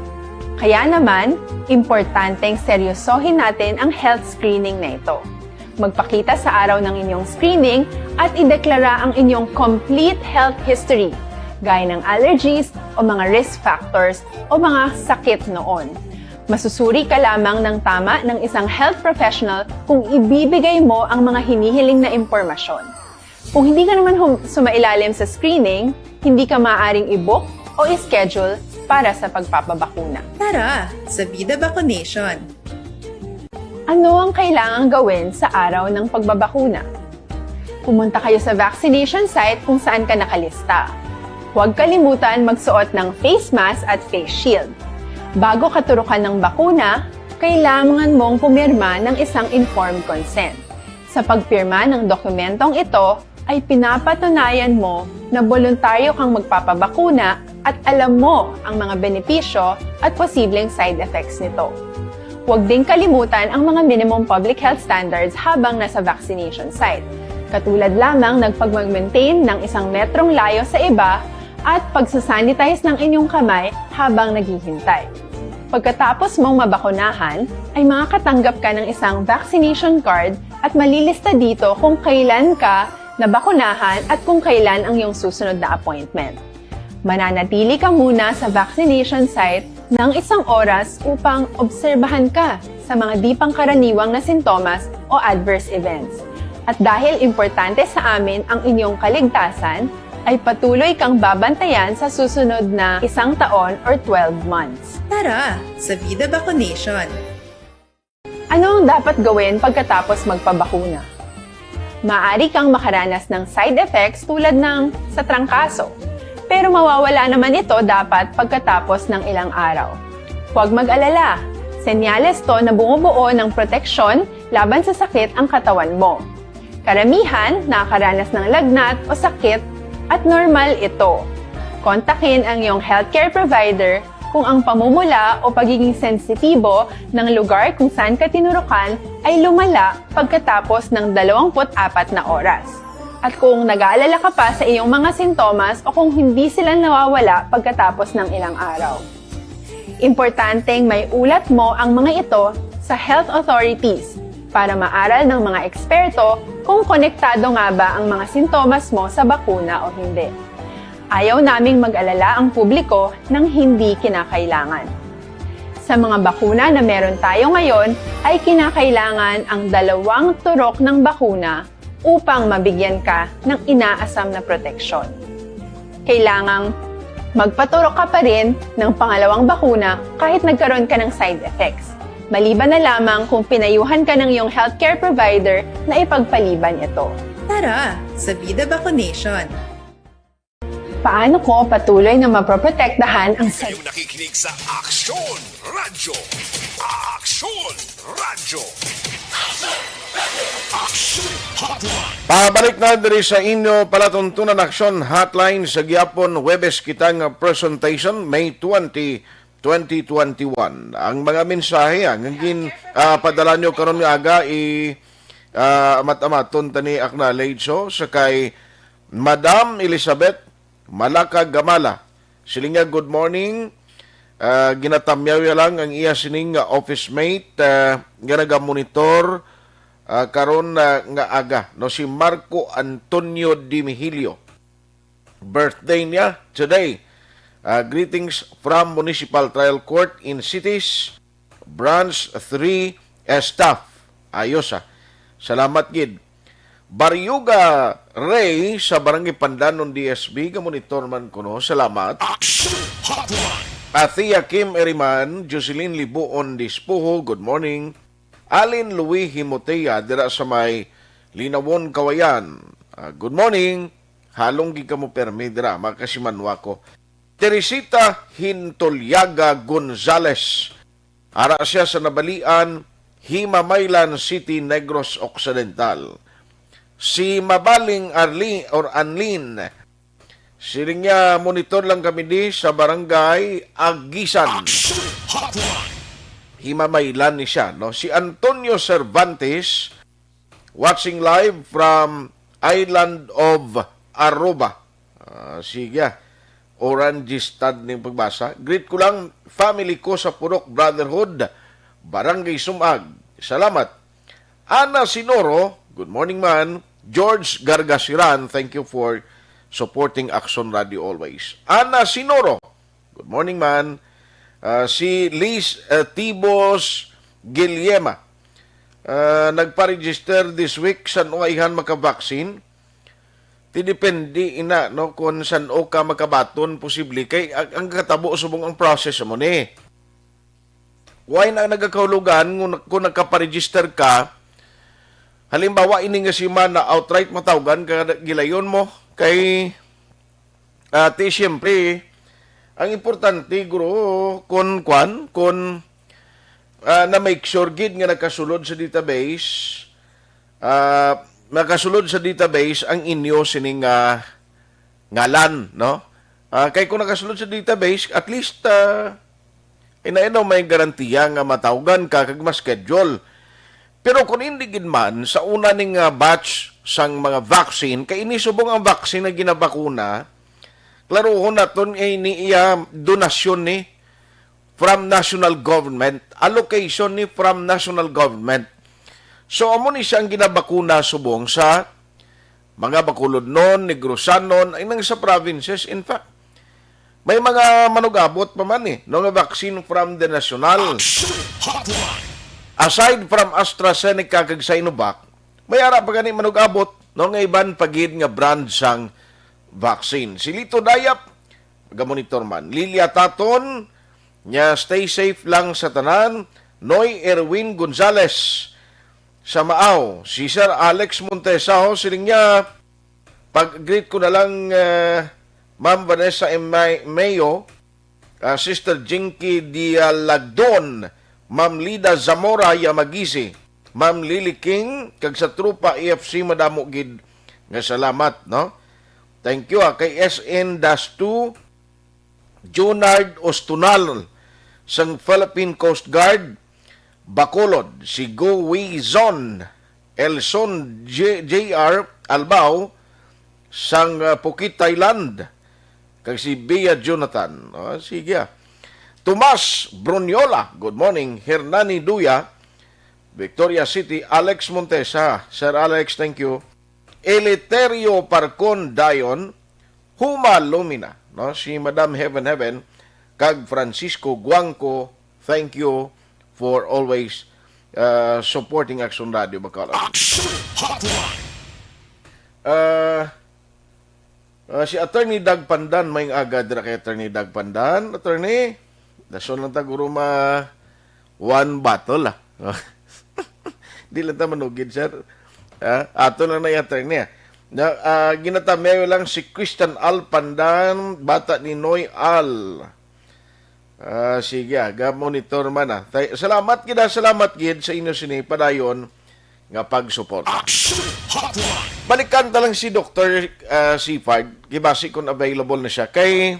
Kaya naman, importanteng seryosohin natin ang health screening na ito. Magpakita sa araw ng inyong screening at ideklara ang inyong complete health history, gaya ng allergies o mga risk factors o mga sakit noon. Masusuri ka lamang ng tama ng isang health professional kung ibibigay mo ang mga hinihiling na impormasyon. Kung hindi ka naman hum- sumailalim sa screening, hindi ka maaaring i-book o i-schedule para sa pagpapabakuna. Tara sa Vida Vaccination! Ano ang kailangang gawin sa araw ng pagbabakuna? Pumunta kayo sa vaccination site kung saan ka nakalista. Huwag kalimutan magsuot ng face mask at face shield. Bago katurukan ng bakuna, kailangan mong pumirma ng isang informed consent. Sa pagpirma ng dokumentong ito, ay pinapatunayan mo na boluntaryo kang magpapabakuna at alam mo ang mga benepisyo at posibleng side effects nito. Huwag ding kalimutan ang mga minimum public health standards habang nasa vaccination site, katulad lamang ng pagmag-maintain ng isang metrong layo sa iba at pagsasanitize ng inyong kamay habang naghihintay. Pagkatapos mong mabakunahan, ay makakatanggap ka ng isang vaccination card at malilista dito kung kailan ka nabakunahan at kung kailan ang iyong susunod na appointment. Mananatili ka muna sa vaccination site ng isang oras upang obserbahan ka sa mga di pangkaraniwang na sintomas o adverse events. At dahil importante sa amin ang inyong kaligtasan, ay patuloy kang babantayan sa susunod na isang taon or twelve months. Tara sa Vida Vaccination! Ano ang dapat gawin pagkatapos magpabakuna? Maaari kang makaranas ng side effects tulad ng sa trangkaso, pero mawawala naman ito dapat pagkatapos ng ilang araw. Huwag mag-alala, senyales to na bumubuo ng proteksyon laban sa sakit ang katawan mo. Karamihan nakakaranas ng lagnat o sakit at normal ito. Kontakin ang iyong healthcare provider kung ang pamumula o pagiging sensitibo ng lugar kung saan ka tinurukan ay lumala pagkatapos ng dalawampu't apat na oras. At kung nag-aalala ka pa sa iyong mga sintomas o kung hindi sila nawawala pagkatapos ng ilang araw. Importanteng may ulat mo ang mga ito sa health authorities para maaral ng mga eksperto kung konektado nga ba ang mga sintomas mo sa bakuna o hindi. Ayaw naming mag-alala ang publiko ng hindi kinakailangan. Sa mga bakuna na meron tayo ngayon, ay kinakailangan ang dalawang turok ng bakuna upang mabigyan ka ng inaasam na proteksyon. Kailangang magpaturok ka pa rin ng pangalawang bakuna kahit nagkaroon ka ng side effects, maliban na lamang kung pinayuhan ka ng iyong healthcare provider na ipagpaliban ito. Tara sa Bida Vaccination! Paano ko patuloy na maproprotektahan ang Kayo nakikinig sa Aksyon Radyo. Aksyon Radyo. Aksyon Hotline. Pabalik na diri sa inyo palatuntunan, Aksyon Hotline, sa gihapon Huwebes kita nga presentation, May twenty, twenty twenty-one. Ang mga mensahe ang gin ah, padala nyo karon nga aga i ah, amat-amaton tani acknowledge, so, sa kay Madam Elizabeth Malaka Gamala. Siling niya, "Good morning." Ah, ginatamyaw ya lang ang iya sining nga office mate, ah, nga nagamonitor, ah, karon, ah, nga aga, no, si Marco Antonio Dimihilio. Birthday niya today. Ah, greetings from Municipal Trial Court in Cities, Branch three, eh, staff. Ayos, ah. Salamat gid. Baryoga Ray sa Barangay Pandanon, D S B, gamonitor man kuno. Salamat. Action Hotline. Athea Kim Eriman, Jocelyn Libuon Dispuho, good morning. Alin Louis Himotea dira sa may Linawon, Kawayan. Ah, good morning. Halong gid kamo permi dira, makasimanwa ko. Teresita Hintolyaga Gonzales. Ara siya sa Nabalian, Himamaylan City, Negros Occidental. Si Mabaling Arlene or Anlene, siling niya, "Monitor lang kami di sa Barangay Agisan." Action Hotline. Himamaylan ni siya, no? Si Antonio Cervantes, watching live from Island of Aruba. Ah, sige, ah. Orange Stad ning pagbasa. "Greet ko lang family ko sa Purok Brotherhood, Barangay Sumag. Salamat." Ana Sinoro, good morning, man. George Gargasiran, thank you for supporting Action Radio always. Ana Sinoro, good morning, man. Ah, si Liz, ah, Tibos Guillema, ah, nagpa-register this week, san-o ayhan maka-vaccine? Ti depende ina, no, kung san-o ka makabaton, posible kay ang, ang katabo subong ang process mo ni. Why na nagakahulugan ngun-, kung nagkaparegister ka? Halimbawa, ini nga semana, outright matawgan ka, gilayon mo kay, ah, ti, siyempre, ang importante, guro, kun kwan, kun, ah, na-make sure gid nga nakasulod sa database, ah, nakasulod sa database ang inyo sining, ah, ngalan, no? Ah, kay kung nakasulod sa database, at least, ah, ina-, ina may garantiya nga matawgan ka kag ma-schedule. Pero kung hindi gid man, sa una ning, ah, batch sang mga vaccine, kay ini subong ang vaccine nga ginabakuna, klaruhon naton nga ini iya donasyon ni from national government, allocation ni from national government. So, amo ni siya ang ginabakuna subong sa mga Bacolodnon, Negrosanon, ay nang sa provinces. In fact, may mga manug-abot pa man eh, no, nga vaccine from the national. Action Hotline. Aside from AstraZeneca kag Sinovac, may ara pa gani manug-abot, no, nga iban pa gid nga brand sang vaccine. Si Lito Dayap, gamonitor man. Lilia Taton, nya stay safe lang sa tanan. Noy Erwin Gonzales sa Maaw. Si Sir Alex Montesa, ho, siling niya, pag-greet ko na lang, eh, Ma'am Vanessa M. May-, Mayo, ah, Sister Jinky Dialagdon, Ma'am Lida Zamora Yamagisi, Ma'am Lily King, kag sa Tropa E F C, madamo gid nga salamat, no? Thank you, ah. Kay S N dash two, Junard Ostunal sang Philippine Coast Guard, Bacolod, si Go Wei Zon, Elson J-, J R Albao, sang, ah, Phuket, Thailand. Kag si Bea Jonathan. Oh, sige, ah. Tomas Bruniola, good morning. Hernani Duya, Victoria City. Alex Montesa. Sir Alex, thank you. Eleuterio Parcon Dayon, Huma Lumina, no? Si Madam Heaven Heaven, kag Francisco Guangco, thank you for always, uh, supporting Action Radio Bacolod. Action Hotline. Uh, uh, si Attorney Doug Pandan, may aga dira kay Attorney Doug Pandan. Attorney, dason lang ta guro ma one bottle, ah. Di lang ta manugid, sir. Ah, ato lang na i-, Attorney, ah. Na, ah, ginatamiyaw lang si Christian Al Pandan, bata ni Noy Al. Ah, sige, ah, ga-monitor man, ah. Tay-, salamat gid, ah, salamat gid sa inyo sini padayon nga pagsuporta. Action Hotline. Balikan ta lang si Doktor, ah, Sifard, kibasi kung available na siya. Kay,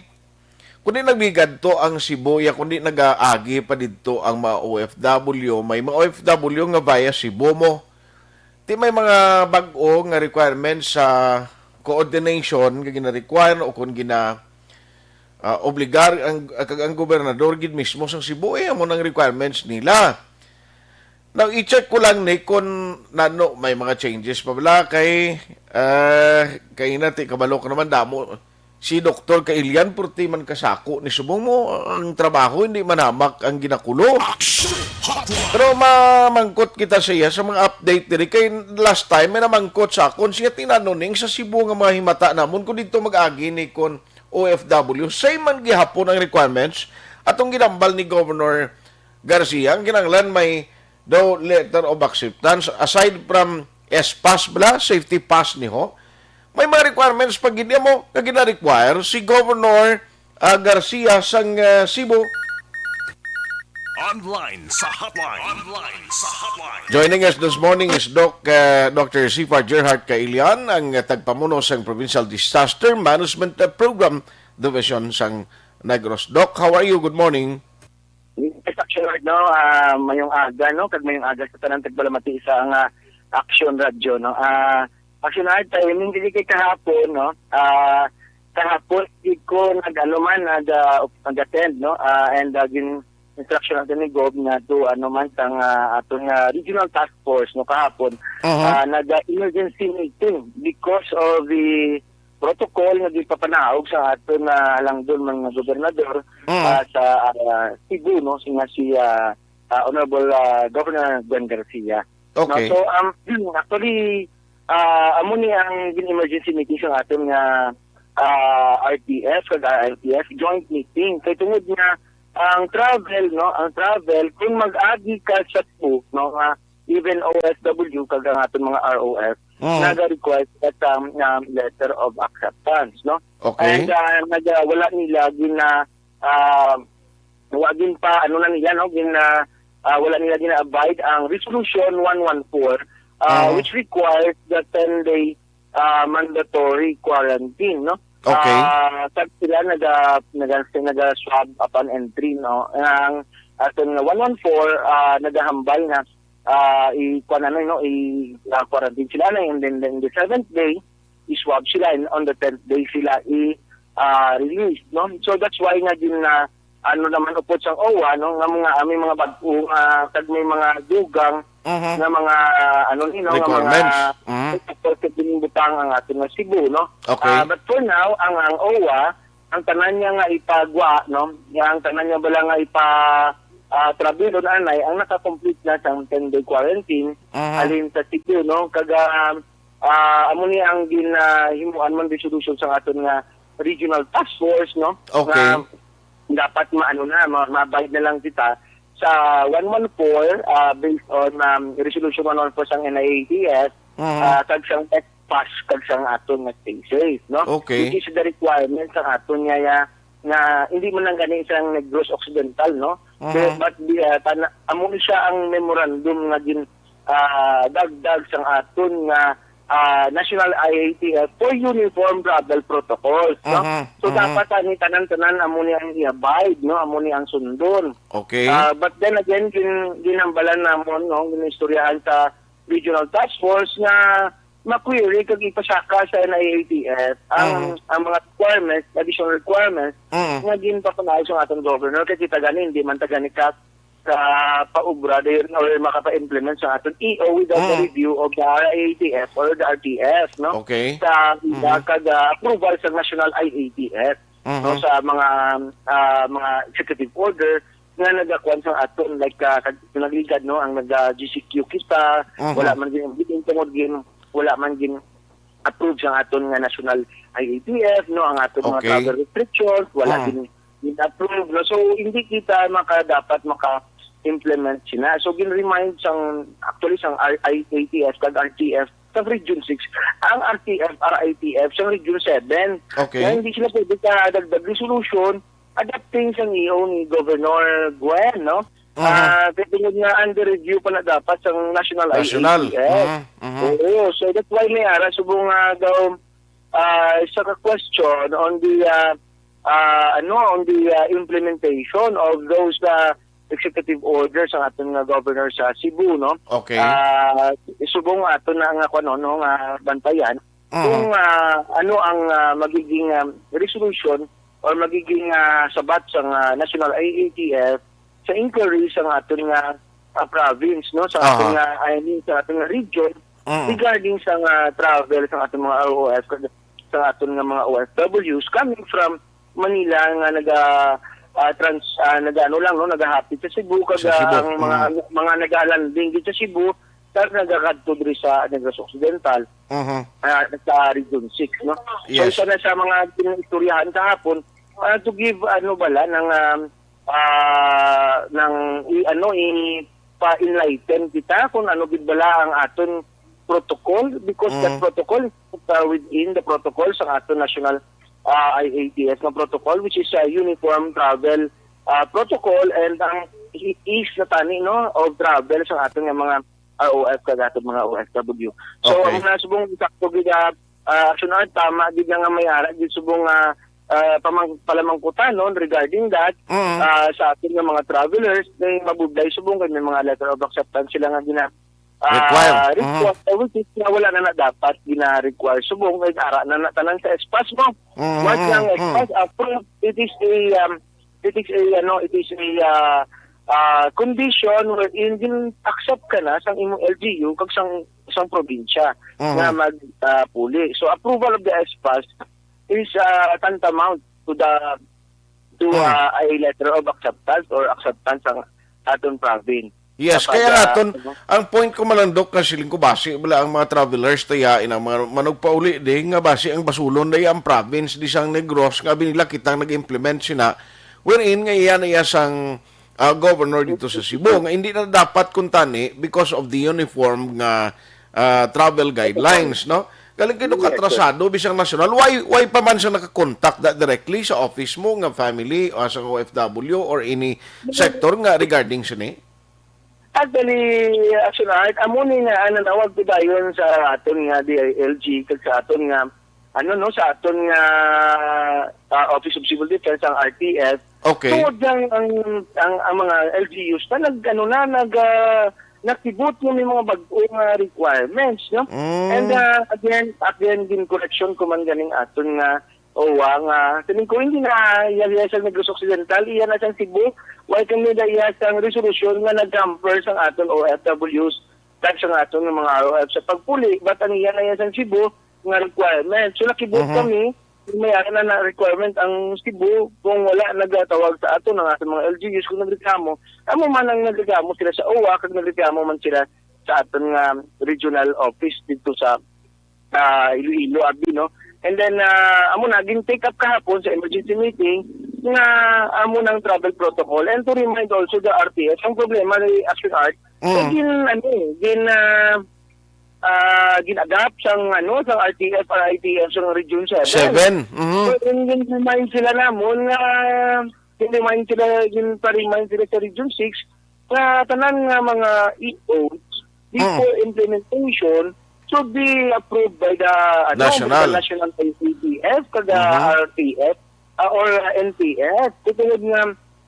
kundi nagbigadto ang Cebu, ya kundi nagaagi pa didto ang mga O F W, may mga O F W nga via Cebu mo. Ti may mga bag-o nga requirements sa coordination nga gina-require o kung gina, ah, obligar ang, kag ang gobernador gid mismo sang Cebu, eh, amo nang requirements nila. Now, i-check ko lang ni kung nano may mga changes pa bala kay, ah, kay nati kabalo ko naman damo si Doktor Kailian, purti man kasako ni subong mo ang trabaho, hindi man hamak ang ginakulo. Action Hotline. Pero mamangkot kita sa iya sa mga update diri kay last time may namangkot sa akon siya tinano ning sa Cebu nga mga himata namon kung dito mag-agi ni kon O F W, same man gihapon ang requirements atong ginambal ni Governor Garcia. Ang kinahanglan may daw letter of acceptance aside from S pass bala, safety pass ni ho. May mga requirements pa gid mo nga gina-require si Governor, ah, Garcia sang, ah, Cebu. Online sa hotline. Online sa hotline. Joining us this morning is Doc, ah, Doctor Sifar Gerhard Kailian, ang, ah, tagpamuno sang Provincial Disaster Management, ah, Program Division sang Negros. Doc, how are you? Good morning. Yes, Action Hard, no? Ah, mayong aga, no? Kag mayong aga sa tanan tagpalamati sa nga Action Radio, no? Ah, Action Hard, timing dili kay kahapon, no? Ah, kahapon, di ko nag-, ano man, nag, ah, nag-attend, no? Ah, and, ah, gin instruction natin ni Gob nga to, ano man, sang, ah, aton nga regional task force, no? Kahapon, Mhm. ah, nag-, ah, emergency meeting because of the protocol nga gipapanaog sa aton nga halangdon man nga gobernador, Mm. ah, sa, ah, Cebu, no, si nga si, ah, ah, Honorable, ah, Governor Gwen Garcia. Okay. No? So, um, actually, ah, amo ni ang gin-emergency meeting sa aton nga, ah, R T F kag R I T F joint meeting. Kay tungod nga ang travel, no, ang travel, kung mag-agi ka sa Cebu, no, nga even O F W kag ang aton mga R O F, Mm. naga-request at, um, um, letter of acceptance, no? Okay. And, uh, naga-, wala nila gina-, uh, wa gin pa, ano na nila, no? Gina-, uh, wala nila gina-abide ang Resolution one one four, uh, Mm. which requires the ten-day, uh, mandatory quarantine, no? Okay. Uh, kag sila naga-, naga-, naga-swab upon entry, no? Ang aton nga one one four, uh, nagahambal na ah, i-, kuwan na, no, i-, ah, quarantine sila na, and then, then the seventh day, i-swab sila, and on the tenth day sila i-, ah, release, no? So that's why nga din na, ano naman upod sang O W A, no, nga mga, ah, may mga bag-o, ah, kag may mga dugang Mhm. nga mga, ah, ano ni, no, nga mga Requirements. Mhm. Pwede din butang ang aton nga Cebu, no? Okay. Ah, but for now, ang, ang O W A, ang tanan niya nga ipagwa, no? Nga ang tanan niya bala nga ipa, ah, trabilon anay ang naka-complete na sang ten-day quarantine Mhm. halin sa Cebu, no? Kag, ah, ah, amo ni ang gin, ah, himuan man resolution sa aton nga regional task force, no? Okay. Nga dapat maano na, ma-, ma-abide na lang kita sa one one four, ah, based on, um, resolution one one four sang N I A T S, Mhm. ah, kag sang pass kag sang aton nga stay safe, no? Okay. Which is the requirement sa aton nga, ya-, nga hindi man lang gani sang Negros Occidental, no? Mhm. But, but the, uh, tana-, amo ni siya ang memorandum nga gin, ah, dagdag sang aton nga, ah, National I A T F for uniform travel protocols, no? Mhm. So, Mhm. dapat ani tanan-tanan amo ni ang i-abide, no? Amo ni ang sundon. Okay. Ah, but then again, gin-, ginambalan namon, no? Ginistoryahan sa regional task force nga ma-query kag ipasaka sa N I A T F ang, Mhm. ang mga requirements, additional requirements Mhm. nga ginpapanaog sa aton governor, kay kita gani, hindi man ta gani ka, ka paubra dayon or makapa-implement sa aton E O without the Mhm. review of the R I A T F or the R T F, no? Okay. Sa, Mhm. kag, ah, approval sa National I A T F, no? Mhm. Sa mga, ah, mga executive order nga nagakuan sa aton, like, ah, kag-, nagligad, no? Ang nag-, ah, G C Q kita, Mhm. wala man gin-, gin-, tungod gin-, wala man gin-approve sa aton nga national I A T F, no? Ang aton mga Okay. travel restrictions, wala Mm. gin-, gin-approve, no? So, hindi kita maka-, dapat maka-implement sina. So, gin-remind sang, actually, sang R-, I A T F kag R T F sa Region six, ang R T F, R I T F sa Region seven. Okay. Nga hindi sila pwede kadagdag resolution adapting sang E O ni Governor Gwen, no? Mhm. Ah, kay tungod nga under review pa na dapat sang National National. I A T F. Mhm, mhm. Oo, so that's why may ara subong nga daw, ah, isa ka question on the, ah, ah, ano, on the, ah, implementation of those, ah, executive orders sa aton nga governor sa Cebu, no? Okay. Ah, subong ato na nga, kuwan, no, nga bantayan Mhm. kung, ah, ano ang, ah, magiging, ah, resolution or magiging, ah, sabat sa nga National I A T F sa inquiry sa nga aton nga, ah, province, no, sa aton Aha. nga, I mean, sa aton nga region Mhm. regarding sa nga travel sa aton mga R O F, sa aton nga mga O F Ws coming from Manila nga naga, ah, trans-, ah, nagaano lang, no, nagahapit sa Cebu, kag, Sa Cebu. ah, ang mga, Mhm. mga nagalanding gid sa Cebu, kag nagakadto diri sa Negros Occidental, Mhm. ah, sa Region six, no? So, Yes. isa na sa mga istoryahan kahapon, ah, to give, ano bala, ng, um, ah, ng i-, ano, ipa-enlighten kita kung ano gid bala ang aton protocol, because that Mm. protocol is, uh, within the protocol sa aton national, uh, I A T F nga protocol, which is a uniform travel, uh, protocol, and ang i-, is na tani, no, of travel sa aton nga mga R O F kag aton mga O F W. So, Okay. ang nasubong sakto gid, uh, uh, Action Art, tama gid na nga may ara gid subong, uh, uh, pamang-, palamangkutan, no, regarding that, Mm. uh, sa aton nga mga travelers, may mabudlay subong kay may mga letter of acceptance sila nga gina-, ah, Require. Mhm. request, eh, which is nga wala na na dapat gina-require. Subong, eh, ara na na tanan sa S-PASS mo. Mhm, Once nga ang mhm. S-PASS approved, it is a, um, it is a, ano, it is a, ah, ah, condition wherein gin-accept ka na sang imong L G U kag sang, sang probinsya Mhm. nga mag, ah, puli. So, approval of the S-PASS is, ah, tantamount to the to, Hmm. ah, a letter of acceptance or acceptance sang aton province. Yes, Kapag, kaya nga ah, aton, ano? Ang point ko, Manang Doc, nga siling ko, basi bala ang mga travelers, taya, inang mga manugpauli di, nga basi ang basulon na ang province di sang Negros, nga abi nila kitang nag-implement sina, wherein nga iya na iya sang, ah, governor dito sa Cebu, nga hindi na dapat kuntani because of the uniform nga ah, travel guidelines, no? Galing kay Yes, sir. Atrasado bisang nasyonal. Why, why pa man siya nakakontak da directly sa office mo nga family o sa O F W or any sector nga regarding sini? Actually, Action Art, amo ni nga, ah, nanawag ko dayon sa aton nga D I L G kag sa aton nga, ano, no, sa aton nga, ah, Office of Civil Defense, ang R T F. Okay. Tungod lang ang, ang, ang mga L G Us na nag, ano na, nag, ah, nakibot nga may mga bag-o nga requirements, no? Mm. And, ah, again, again, gin-correction ko man ganing aton nga O W A nga, siling ko, hindi na iya, iya sa Negros Occidental, iya na sang Cebu. Why kami na iya sang resolusyon nga nag-hamper sang aton O F Ws, kag sang aton nga mga R O F sa pagpuli, but ang iya na iya sang Cebu nga requirement. So, nakibot Mhm. kami, may ara na na requirement ang Cebu kung wala nagatawag sa aton ang aton mga L G Us kung nagreklamo. Amo man ang nagreklamo sila sa O W A kag nagreklamo man sila sa aton nga regional office dito sa, ah, Iloilo, abi, no? And then, ah, amo na, gin-take up kahapon sa emergency meeting nga amo nang travel protocol. And to remind also the R T F, ang problema ni Action Art, Mm. gin, ano, gin, ah, ah, gin-adapt sang, ano, sang R T F, R I T F sang Region seven. Seven, mhm. So, gin-, gin-remind sila namon nga, gin-remind sila, gin-pa-remind sila sa Region six nga tanan nga mga E Os before Mm. implementation should be approved by the, ano, National. by the National I A T F, kag, ah, Mhm. R T F, ah, or, ah, N P F. Kay tungod nga,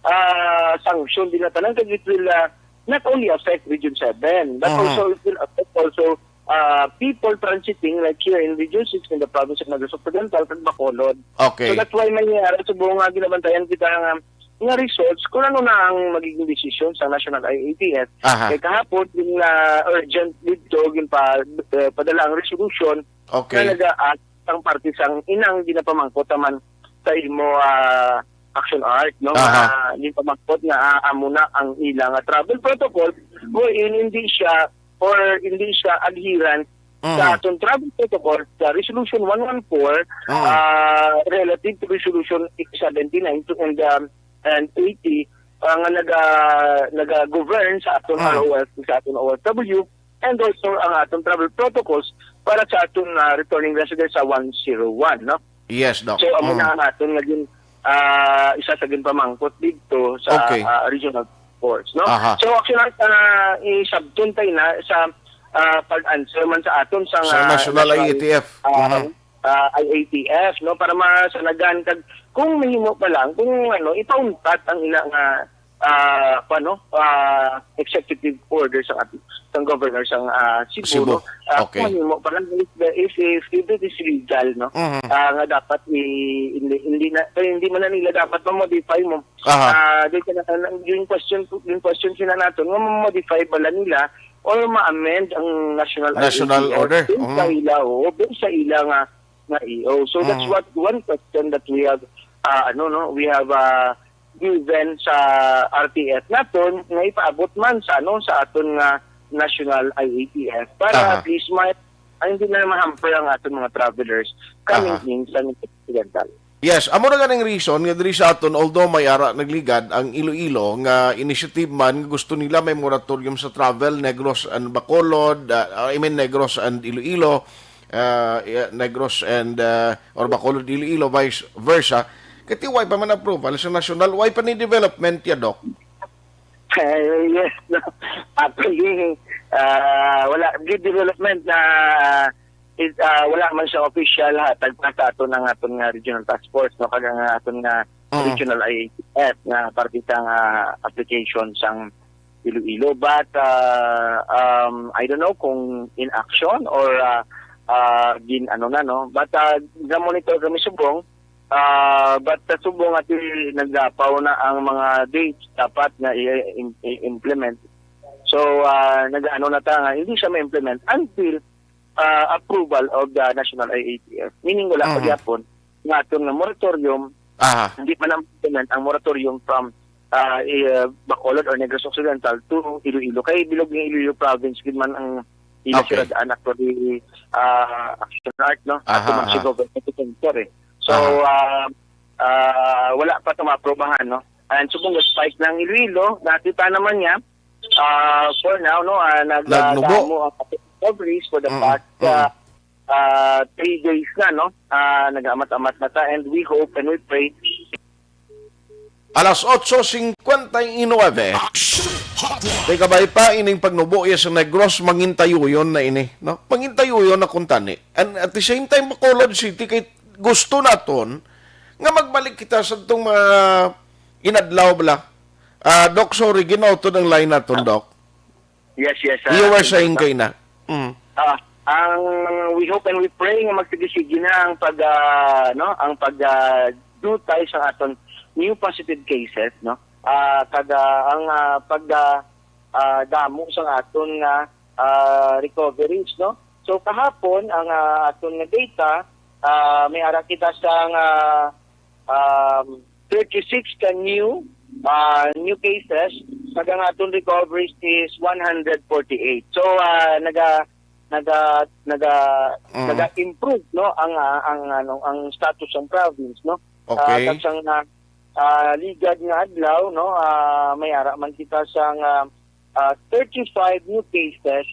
ah, sanction din na tanan, kag it will, ah, not only affect Region seven, but Mhm. also it will affect also ah, people transiting, like here in Region six in the province of Negros Occidental, kag Bacolod. Okay. So that's why may ara subong nga ginabantayan kita nga, nga results kung ano na ang magiging desisyon sa National I A T F. Aha. Kay kahapon, yung, ah, urgent dito, yung pa, eh, padala ang resolution Okay. na nag-a-ask ang parte sang inang ginapamangkot naman sa imo, ah, Action Art, no? Aha. Nga ginapamangkot nga, ah, amo na ang ila nga travel protocol wherein hindi siya or hindi siya adherent Mm. sa aton travel protocol sa Resolution one one four, Mm. ah, relative to Resolution seventy-nine to, and, um, and eighty, ah, nga naga-, naga-govern sa aton Mm. R O F, sa aton O F W, and also ang aton travel protocols para sa aton, ah, returning residents sa one zero one, no? Yes, Doc. So, amo Mm. na ang aton nga gin-, ah, isa sa ginpamangkot dito sa, Okay. ah, regional force, no? Aha. So, actually, ah, isabton tayo na sa, ah, pag-answer man sa aton sa Sa nga National national, I A T F. ah, Mhm. ah, I A T F, no? Para masanagan kag kung mahimo pa lang, kung ano, ipauntat ang ila nga, ah, pa, no? Ah, executive order sa at-, sang governor sang, ah, Cebu, Cebu. no? Ah, Okay. Kung mahimo pa lang, if, if, if it is legal, no? Mhm. Ah, nga dapat i-, hindi, hindi na, kaya hindi man na nila dapat ma-modify mo. Aha. Ah, di ka na, yung question, yung question sila nato, nga ma-modify bala nila or ma-amend ang National National I A T F order. Based sa Mhm. ila, oo, based sa ila nga, nga E O. So that's Mhm. what one question that we have, ah, ano, no, we have, ah, given sa R T F naton nga ipaabot man sa, ano, sa aton nga National I A T F para Aha. at least may, ay, hindi na ma-hamper ang aton mga travelers coming Aha. in sa Occidental. Yes, amo na ganing reason nga diri sa aton, although may ara nagligad ang Iloilo nga initiative man nga gusto nila may moratorium sa travel, Negros and Bacolod, ah, I mean Negros and Iloilo, ah, yeah, Negros and, ah, or Bacolod, Iloilo, vice versa. Kati why pa man approval sa national, why pa ni development ya, Doc? Eh, yes, no. Actually, ah, wala. Di development na, it, ah, wala man siya official, ha, tagpa sa aton ang aton nga regional task force, no, kag ang aton nga Mm. regional I A T F nga parte sang, ah, application sang Iloilo. But, ah, um, I don't know kung in action or, ah, ah, gin ano na, no. But, ah, ga-monitor kami subong, ah, but sa subong ati naglapaw na ang mga dates dapat nga i-, i-, i-implement. So, ah, nag-ano na ta nga hindi siya ma-implement until, ah, approval of the National I A T F. Meaning wala pa Mhm. gyapon nga aton nga moratorium, Aha. hindi pa na implement ang moratorium from, ah, i-, ah, Bacolod or Negros Occidental to Iloilo. Kay bilog nga Iloilo province gid man ang ila Okay. siradaan actually, ah, Action Art, no? Aha, Ato man si aha. Governor Defensor, eh. So, Aha. ah, ah, wala pa ito maaprobahan, no? And subong ga-spike ng Iloilo, nakita naman niya, ah, for now, no, ah, nag-, ah, Nagnubo. damo ang recoveries for the Mm, past, mm. ah, ah, three days na, no? Ah, nag-amat-amat na ta, and we hope and we pray. Alas otso cincuenta y nueve. Action Hotline. Kay kabay pa ining pagnubo iya sa Negros, mangintayuyon na ini, no? Mangintayuyon na kuntani. And at the same time, Bacolod City, kay gusto naton nga magbalik kita sa itong mga inadlaw bala. Ah, Doc, sorry, ginautod ang line naton, Doc. Yes, yes, You ah, were saying no? kay na. Mm. Ah, ang we hope and we pray nga magsige-sige na ang pag, ah, no, ang pag, ah, dutay sa aton new positive cases, no? Ah, kag, ah, ang, ah, pag, ah, ah, damo sa aton nga, ah, recoveries, no? So kahapon ang, ah, aton nga data, ah, may ara kita sa nga, um, thirty-six ka new, ah, new cases, kag ang aton recoveries is one hundred forty-eight. So, ah, naga-, naga-, naga-, Mm. naga-improve, no, ang, ah, ang, ano, ang status ng province, no? Okay. Ah, kag sang, ah, ah, ligad nga adlaw, no, ah, may ara man kita sang, ah, ah, thirty-five new cases,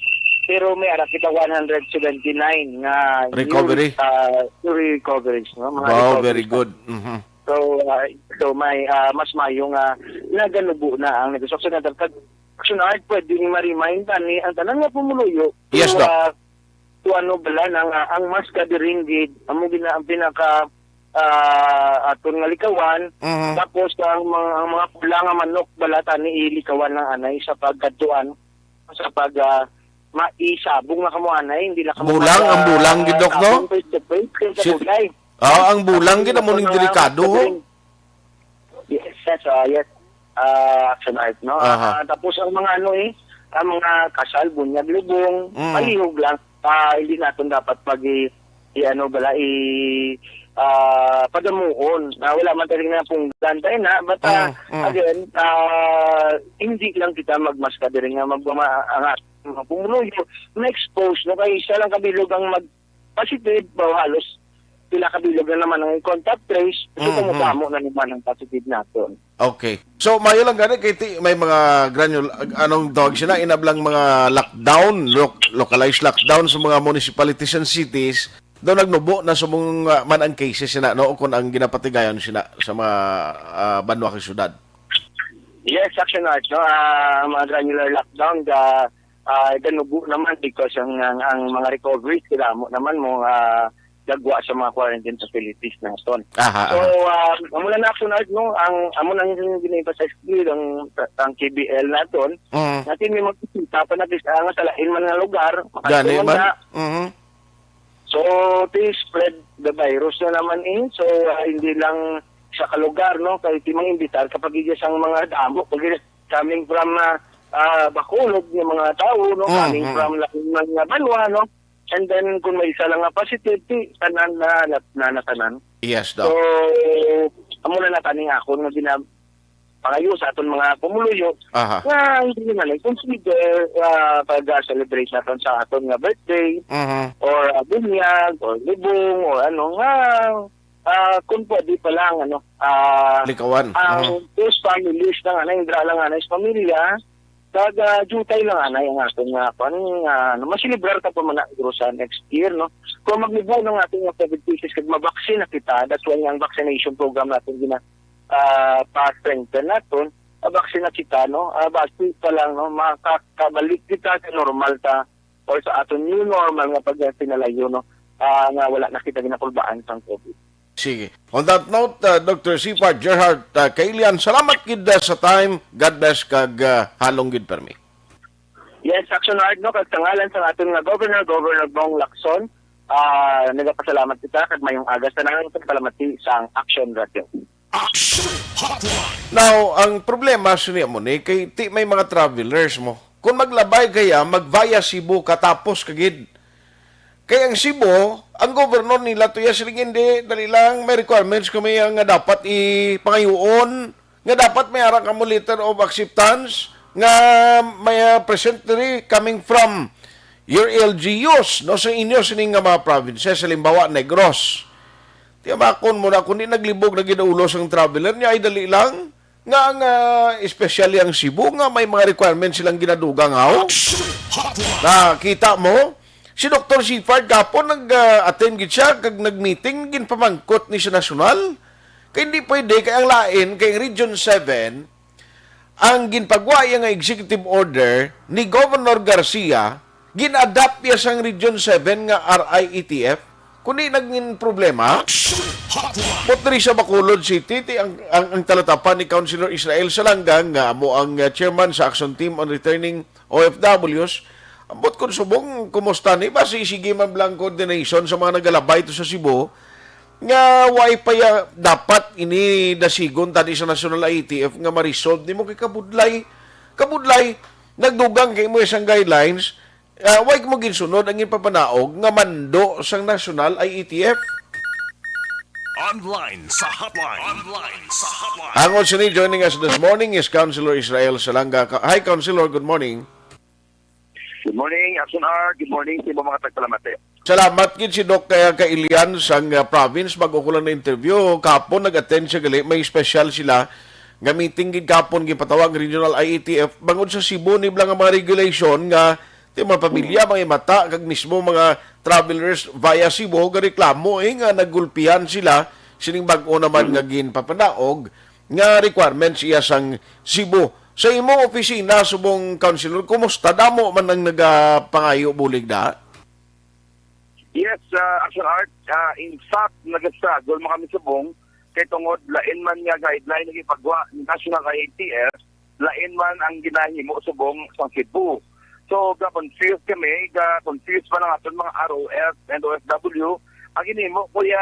pero may ara kita one hundred seventy-nine nga new, Recovery. ah, new recoveries, no? Mga Wow, recoveries very na. good. Mhm. So, ah, so may, ah, mas mayo nga naganubo na ang Negros Occidental. Kag Action Art, pwede ni ma-remind ani ang tanan nga pumuluyo. Yes, to, Doc. ah, to ano bala na nga ang mas kadiring gid, amo gina ang pinaka, ah, aton nga likawan. Mhm. Tapos ang mga, ang mga pula nga manok bala tani ilikawan lang anay sa pagkadtuan, sa pag, ah, maisabong na kamo anay, hindi na kamo Bulang, ang mag, bulang ah, gid, Doc, no? sabong face to face kay sa Si-, bulay. ah, ang bulang gid amo ning delikado, ho? Yes, yes, ah, yes. Ah, action art, no? Aha. Ah, tapos ang mga ano eh, ang mga kasal, bunyag, lubong, Mm. palihog lang. Ah, hindi naton dapat pag i, i-ano bala, i, ah, padamuon. Na wala man tayo nga punggan tayo na, but, ah, Mm, mm. again, ah, hindi lang kita magmaska diri nga magmama-, ang ating mga pumuluyo, ma-expose, no? Kay isa lang kabilog ang mag-positive, ba, halos pila kabilog na naman ang contact trace, so Mhm. kumudamo na naman ang positive naton. Okay. So, mayo lang gani kay ti-, may mga granul-, anong tawag sila? Inablang mga lockdown, lo-, localized lockdown sa mga municipalities and cities. Daw nagnubo na subong, ah, man ang cases sina, no? O kung ang ginapatigayon sina sa mga, ah, banwa kag syudad. Yes, Action Art, no? Ah, ang mga granular lockdown, ga, ah, ganubo naman because ang, ang, ang mga recoveries, kailangan mo naman mo, ah, gagwa sa mga quarantine facilities naton. Aha, So, aha. ah, amo na na, Action Art, no? Ang, amo nang gina-emphasize ko, ang, ang K B L naton, Mm. natin may magkikita pa na, ah, nga sa lain man nga lugar, Gani makatuon man. na. Mhm. So, they spread the virus na naman eh. So, ah, hindi lang sa kalugar, no? Kay ti mang imbitar kapag iya sang mga damo, pag iya coming from, ah, ah, Bacolod nga mga tao, no? Mm, Coming mm. from lain man nga banwa, no? And then, kung may isa lang nga positive, ti tanan na, na, na, na tanan. Yes, So, Doc. amo na na taning akon nga gina-, pangayo sa aton mga pumuluyo Aha. nga hindi na nag-consider, ah, pag-celebrate naton sa aton nga birthday Mhm. or, ah, bunyag or libong or ano nga, ah, kung pwede pa lang, ano, ah, Likawan. ang Mhm. those families lang, ano, yung dra lang, ano, sa pamilya, kag, ah, jutay lang, ano, yung aton nga, kung, ah, ano, maselebrar ka pa man na siguro sa next year, no? Kung magnibo ng ating mga covid cases, kag mabaksin na kita, that's why ang vaccination program natin gina-, ah, pa-strengthen naton, ah, vaccine na kita, no? Ah, vaccine pa lang, no? Makakabalik kita sa normal ta or sa aton new normal nga pagsinalayo, no? Ah, nga wala na kita ginakulbaan sang covid. Sige. On that note, uh, Doctor Sifard Gerhard, uh, Kailian, salamat gid, uh, sa time. God bless kag, uh, halong gid permi. Yes, Action Art, no? Kag sa ngalan sa aton nga Governor, Governor Bong Lacson, ah, nagapasalamat kita kag mayong aga sa nang pagpalamati sang Action Radio. Action Hotline. Now, ang problema sini mo ni kay ti may mga travelers mo. Kung maglabay kaya, mag via Cebu katapos kagid. Kay ang Cebu, ang governor nila tuya siling, "Hindi, dali lang, may requirements kami nga dapat ipangayuon, nga dapat may ara kamo letter of acceptance, nga may, ah, present diri coming from your L G Us, no, sa inyo sining nga mga provinces, halimbawa, Negros." Tiyamakon mo na, kundi naglibog na gid ang ulo sang traveler niya, ay dali lang. Nga ang, ah, especially ang Cebu, nga may mga requirements silang ginadugang, haw? Nakita mo? Si Doktor Sifard kapon nag, ah, attend gid siya, kag nag-meeting, ginpamangkot ni sa nasyonal. Kay hindi pwede, kay ang lain, kay ang Region seven, ang ginpagwa iya nga executive order ni Governor Garcia, gin-adapt iya sang Region seven nga R I E T F, kundi naging problema. Action Hotline. But diri sa Bacolod City, ti ang, ang, ang talatapan ni Councilor Israel Salanggang, nga amo ang, uh, chairman sa Action Team on Returning O F Ws, ambot kun subong, kumusta ni? Basi sige man blang coordination sa mga nagalabay to sa Cebu, nga way pa ya-, dapat ini dasigon tani sa National I E T F nga ma-resolve nimo kay kabudlay. Kabudlay, nagdugang kay mo isang guidelines, ah, way mo ginsunod ang ipapanaog nga mando sang National I E T F. Online sa hotline. Online sa hotline. Ang sini joining us this morning is Councilor Israel Salanga. Ka-, hi, Councilor. Good morning. Good morning, Action Art. Good morning sa imong mga tagpalamati. Salamat gid si Doc kaya Kailian sang, uh, province. Bago ko lang na-interview, kapon nag-attend siya gali. May special sila nga meeting gid kapon gipatawag ang Regional I E T F bangod sa Cebu ni nga mga regulation nga ti mga pamilya, mga mata, kag mismo mga travelers via Cebu gareklamo, eh, nga nagulpihan sila sining bag-o naman nga ginpapanaog nga requirements iya sang Cebu. Sa imong opisina, subong councilor, kumusta? Damo man ang nagapangayo bulig da? Yes, ah, Action Art. Ah, in fact, nag-struggle man kami subong kay tungod lain man nga guideline nga ipagwa ni National I E T F, lain man ang ginahimo subong sa Cebu. So, ga-confuse kami, ga-confuse pa lang aton mga R O F and O F W. Ang ginimo, Kuya,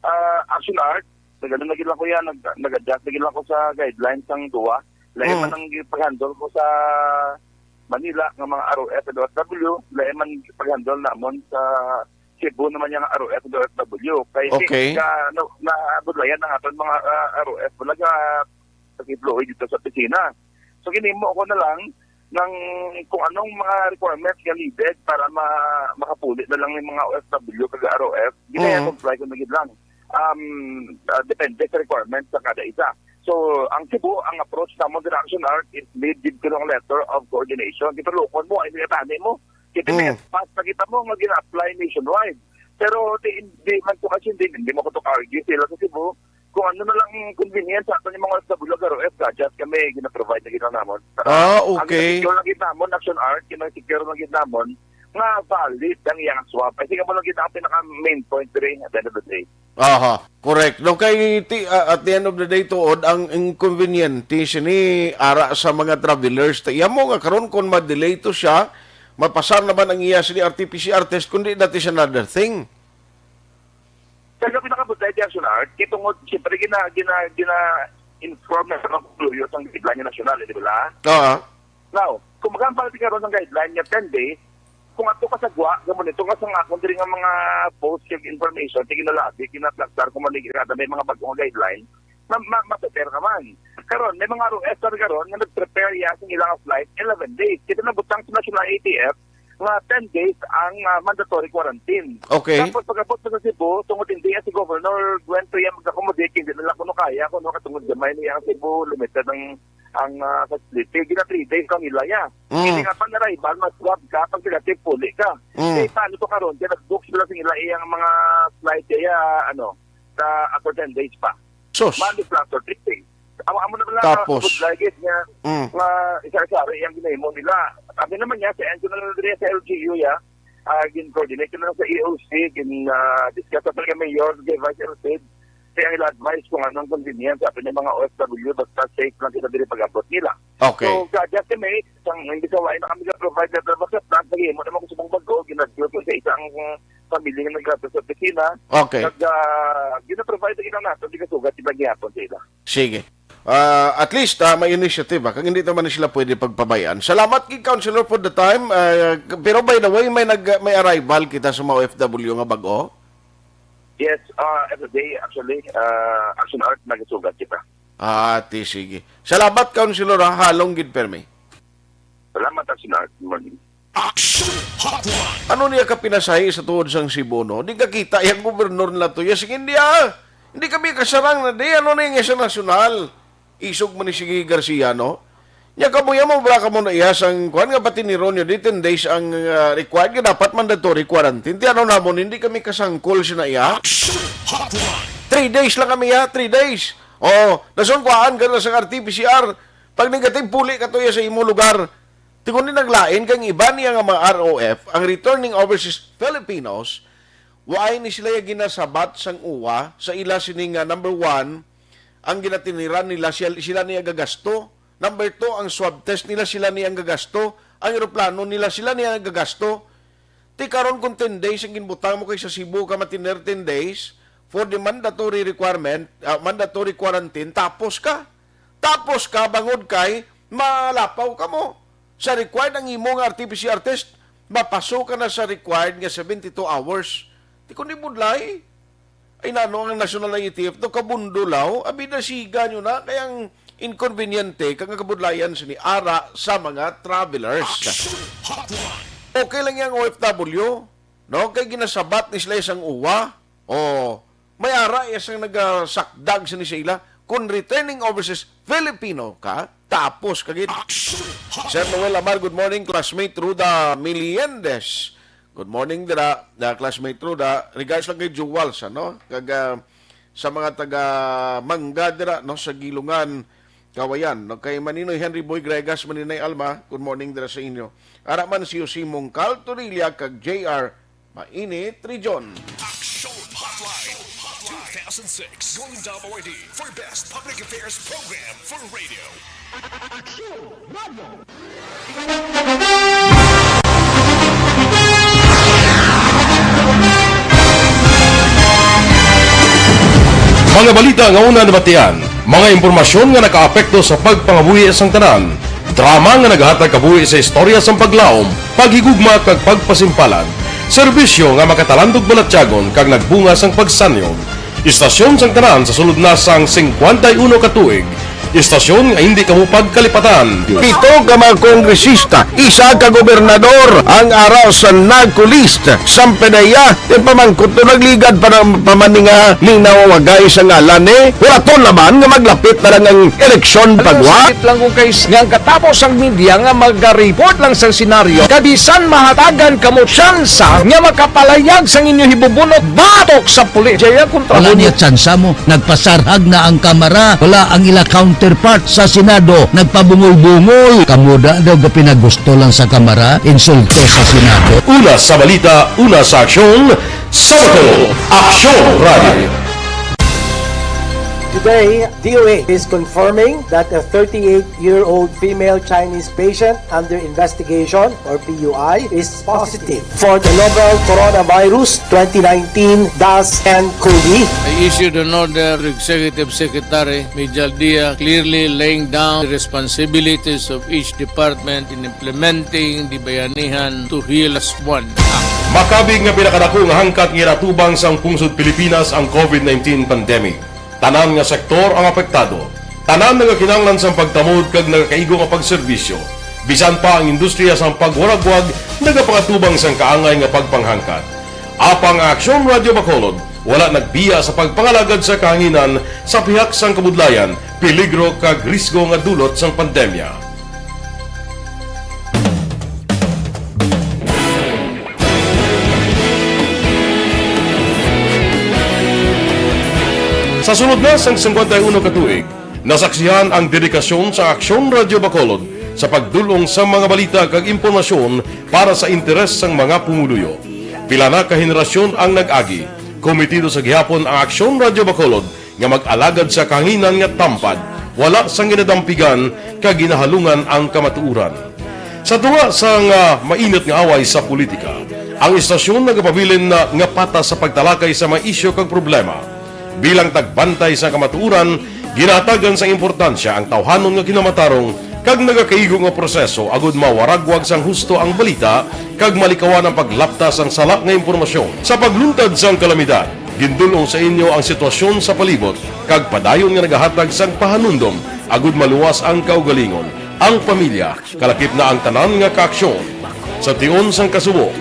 ah, Action Art, nagano na gid lang, Kuya, nag-, nag-adjust na gid lang ko sa guidelines sang duwa. Lain Mm. man ang pag-handle ko sa Manila nga mga R O F and O F W, lain man pag-handle namon sa Cebu naman yung R O F and O F W. Kay Okay. na, na, nabudlayan ang aton mga, ah, R O F wala ka pag-employ dito sa opisina. So, ginimo ko na lang ng kung anong mga requirements nga needed para ma-, makapuli na lang yung mga O F W kag R O F. Ginaya Mm. comply ko na gid lang. Um, ah, depende sa requirements sa kada isa. So, ang Cebu, ang approach namon sa Action Art is lead gid ko ng letter of coordination. Di ba, lukon mo, ay nagkatani mo. Kita may Mm. pass na kita mo nga gina-apply nationwide. Pero di, di man ko kasi, hindi, hindi mo ko to argue sila sa Cebu. Kung ano na lang convenience sa aton yung mga O F W, R O F, gadget kami, gina-provide na gina namon. Para Ah, ang okay. gina-secure lang gid namon, Action Art, gina-secure lang gid namon, nga valid ang iyang swab. I think amo lang gid ang pinaka main point diri at the end of the day. Aha, correct. No, kay ti-, ah, at the end of the day, tuod ang inconveniente sini ara sa mga travelers. Ta iya mo nga karon kung ma-delay to siya, mapasar naman ang iya sini R T P C R test, kundi that is another thing. Sa gabi nakabutay di Action Art, kay tungod, siyempre, gina-, gina-, gina-inform na sa mga luyo sa guideline nasyonal, eh, di ba? Oo. Now, kung magkampal ti karon ang guideline nga ten days, kung ato ka sa gwa, nga monitor ka sa akon diri nga mga post kag information, sige na labi, kinaplagtar ko man ni kada may mga bagong guideline, ma-, ma-, ma-prepare ka man. Karon, may mga R O F pa karon nga nag-prepare ya sa ilang flight eleven days. Kita nabutang sa National A T F nga ten days ang, ah, mandatory quarantine. Okay. Tapos pag-abot pa sa Cebu, tungod hindi ya si Governor Gwen Tuya mag-accommodate, hindi na lang kuno kaya, kuno katungod gamay niya ang Cebu, limited ang, ang, ah, facility. Gina three days kang ilaya. Mm. Hindi nga pa na-arrival, mas swab ka, pag negative, puli ka. Mm. Eh, paano to karon? Kaya nag-book sila sa ila iyang mga flight kaya, ano, sa after ten days pa. Sus. Monday plus or Tuesday. Amo, amo na lang Tapos? Ang budlay gid nga, Mm. nga isa-isa rin ang ginahimo nila. Sabi naman niya, sa N G O na lang diri sa L G U, ya, ah, gin-coordinate na sa E O C, gin, ah, discuss sa mga mayor, kay Vice L C, kaya ang ila advice kung anong convenience, sabi niya, mga O F W, basta safe lang kita diri pag-abot nila. Okay. So, ka-, just estimate, sang, hindi sa wala na kami ka-provide na travel sa plant, naghihimo naman ko sa mong bago, ginadyo ko sa isang pamilya nga nagkapit sa opisina. Okay. Nag, ah, gina-provide na ginang nato, di ka sugat, di ba gihapon sa ila? Sige. Ah, at least, ah, may initiative, ah, kag hindi naman sila pwede pagpabayaan. Salamat kay Councilor for the time. Ah, pero by the way, may nag-, may arrival kita sa mga O F W nga bag-o. Yes, ah, every day, actually, ah, Action Art, nagasugat kita. Ah, ti, sige. Salamat, Councilor, ha. Halong gid permi. Salamat, Action Art. Good morning. Action Hotline. Ano niya ka pinasahi sa tuod sang Cebu, no? Di ka kita, yung gobernador nila to. Yes, sige, hindi, ah. Hindi kami kasarang na di. Ano na yung isang nasyonal? Isog man ni sige Garcia, no? Nya, kamuya mo, wala ka mo na iya sang kuwan nga patiniron niyo, di ten days ang, ah, required, nga dapat mandatory quarantine. Ti ano namon, hindi kami kasangkol sina iya. Action Hotline. Three days lang kami, ha? Three days. Oh, nasungkwaan ka na sa R T P C R. Pag negative, puli ka to iya sa imo lugar. Ti kundi naglain kang iba niya nga mga R O F, ang returning overseas Filipinos, waay ni sila ya ginasabat sang uwa sa ila sini nga, number one, ang ginatiniran nila, sila, sila niya gagasto. Number two, ang swab test nila, sila niya ang gagasto. Ang eroplano nila, sila niya ang gagasto. Ti karon kung ten days ang ginbutang mo kay sa Cebu ka matiner ten days for the mandatory requirement, ah, mandatory quarantine, tapos ka. Tapos ka bangod kay malapaw ka mo. Sa required ang imo nga R T P C R test, mapaso ka na sa required nga seventy-two hours. Ti kundi budlay. Ay, nano ang National I A T F to, kabundulaw? Abi, dasiga nyo na, kay ang inkonbinyente kag ang kabudlayan sini ara sa mga travelers. Action Hotline. Okay lang yang O F W, no? Kay ginasabat ni sila isang uwa. Oh, may ara isang nagasakdag sini sa ila. Kung returning overseas Filipino ka, tapos kagit. Action Hotline. Sir Noel Amar, good morning. Classmate Ruda Miliendes, good morning dira, na classmate Ruda. Regards lang kay Jewels, ano? Kag, ah, sa mga taga Mangga dira, no, sa Gilungan, Kawayan, no? Kay Maninoy Henry Boy Gregas, Maninay Alma, good morning dira sa inyo. Ara man si Jose Mongcal Torilla kag J R Mainit Region. Action Hotline two thousand six Golden Dome Awardee for Best Public Affairs Program for Radio. Action Radio. Mga balita nga una nabatian, mga impormasyon nga nakaapekto sa pagpangabuhi sang tanan, drama nga nagahatag kabuhi sa istorya sang paglaom, paghigugma kag pagpasimpalan, serbisyo nga makatalandog balatyagon kag nagbunga sang pagsanyog. Istasyon sang tanan sa sulod na sang singkwenta y uno ka tuig, istasyon nga hindi kamo pagkalipatan. Pito ka mga kongresista, isa ka gobernador ang ara sa NAGCO list. Sampanaya, ti pamangkot to nagligad pa ng pamaninga ni nawagay sa ngalan ni. Wala to naman nga maglapit na lang ang eleksyon pagwa. Sakit lang kung kay nga ang katapos ang media nga magareport lang sa senaryo. Kabisan mahatagan kamo tsansa nga makapalayag sang inyo hibubunot batok sa pulis. Jaya kontra Wala mo niya tsansa mo. Nagpasarhag na ang Kamara. Wala ang ila counterpart sa Senado. Nagpabungol-bungol. Kamo da daw gapinagusto lang sa Kamara, insulto sa Senado. Una sa balita, una sa aksyon, sa Bacolod, Aksyon Radio. Today, D O A is confirming that a thirty-eight-year-old female Chinese patient under investigation, or P U I, is positive for the novel Coronavirus twenty nineteen dash ten COVID. I issued an order to Executive Secretary Mijal Dia, clearly laying down the responsibilities of each department in implementing the Bayanihan to Heal as One Act. Makabig nga pinakadako nga hangkat nga ginatubang sang pungsod Pilipinas ang COVID nineteen pandemic. Tanan nga sektor ang apektado. Tanan nagakinahanglan sang pagtamod kag nagakaigo nga pagserbisyo. Bisan pa ang industriya sang pagwaragwag nagapangatubang sang kaangay nga pagpanghangkat. Apang ang Aksyon Radio Bacolod wala nagbiya sa pagpangalagad sa kahanginan sa pihak sang kabudlayan, peligro kag risgo nga dulot sang pandemya. Sa sulod na sang singkwenta y uno ka tuig, nasaksihan ang dedikasyon sa Aksyon Radio Bacolod sa pagdul-ong sa mga balita kag impormasyon para sa interes sang mga pumuluyo. Pila na ka henerasyon ang nag-agi. Komitido sa gihapon ang Aksyon Radio Bacolod nga mag-alagad sa kahanginan nga tampad, wala sang ginadampigan kag ginahalungan ang kamatuoran. Sa tunga sang, ah, mainit nga away sa politika, ang istasyon nagapabilin na nga patas sa pagtalakay sa mga isyu kag problema. Bilang tagbantay sa kamatuoran, ginahatagan sang importansya ang tawhanon nga kinamatarong kag nagakaigo nga proseso agud mawaragwag sang husto ang balita kag malikawan ang paglapta sang sala nga impormasyon. Sa pagluntad sang kalamidad, gindul-ong sa inyo ang sitwasyon sa palibot kag padayon nga nagahatag sang pahanumdom agud maluwas ang kaugalingon, ang pamilya, kalakip na ang tanan nga kaaksyon. Sa tion sang kasubo,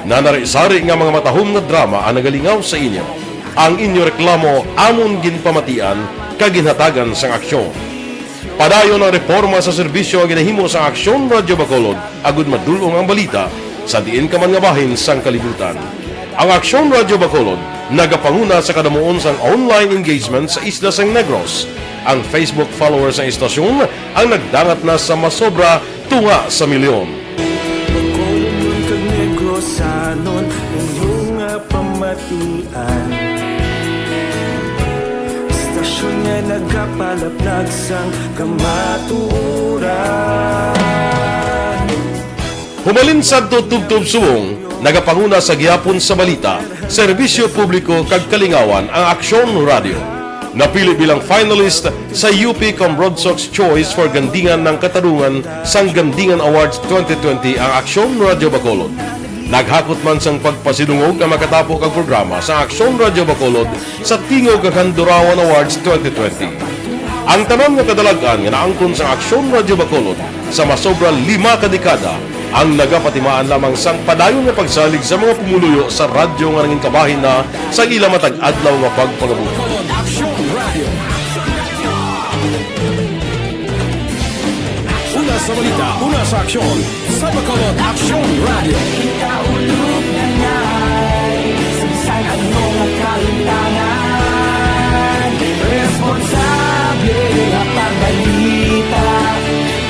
nanari-sari nga mga matahom nga drama ang nagalingaw sa inyo. Ang inyo reklamo amon ginpamatian kag ginhatagan sang aksyon. Padayon ang reporma sa serbisyo nga ginahimo sang Aksyon Radio Bacolod agud madul-ong ang balita sa diin ka man nga bahin sang kalibutan. Ang Aksyon Radio Bacolod nagapanguna sa kadamuon sang online engagement sa isla sang Negros. Ang Facebook followers sang istasyon ang nagdangat na sa masobra tunga sa milyon. Bacolodnon kag Negrosanon, inyo nga pamatian. Istasyon nga nagapalaplag sang kamatuoran. Humalin sadto tubtob subong, nagapanguna sa gihapon sa balita, serbisyo publiko kag kalingawan ang Aksyon Radio. Napili bilang finalist sa U P Cambronsox Choice for Gandingan ng Katarungan sang Gandingan Awards twenty twenty ang Aksyon Radio Bacolod. Naghakot man sang pagpasidungog ang makatapo kag programa sa Aksyon Radio Bacolod sa Tingog kag Handurawan Awards twenty twenty. Ang tanan nga kadalag-an nga naangkon sang Aksyon Radio Bacolod sa masobra lima ka dekada ang nagapatimaan lamang sang padayon nga pagsalig sa mga pumuluyo sa radyo nga nangin kabahin na sa ila matag adlaw nga pagpangabuhi. Aksyon Radio. Una sa balita, una sa aksyon, sa Bacolod Aksyon Radio. Ikaulog na ngay, sa bisan ano nga kalintangan, responsable nga pagbalita,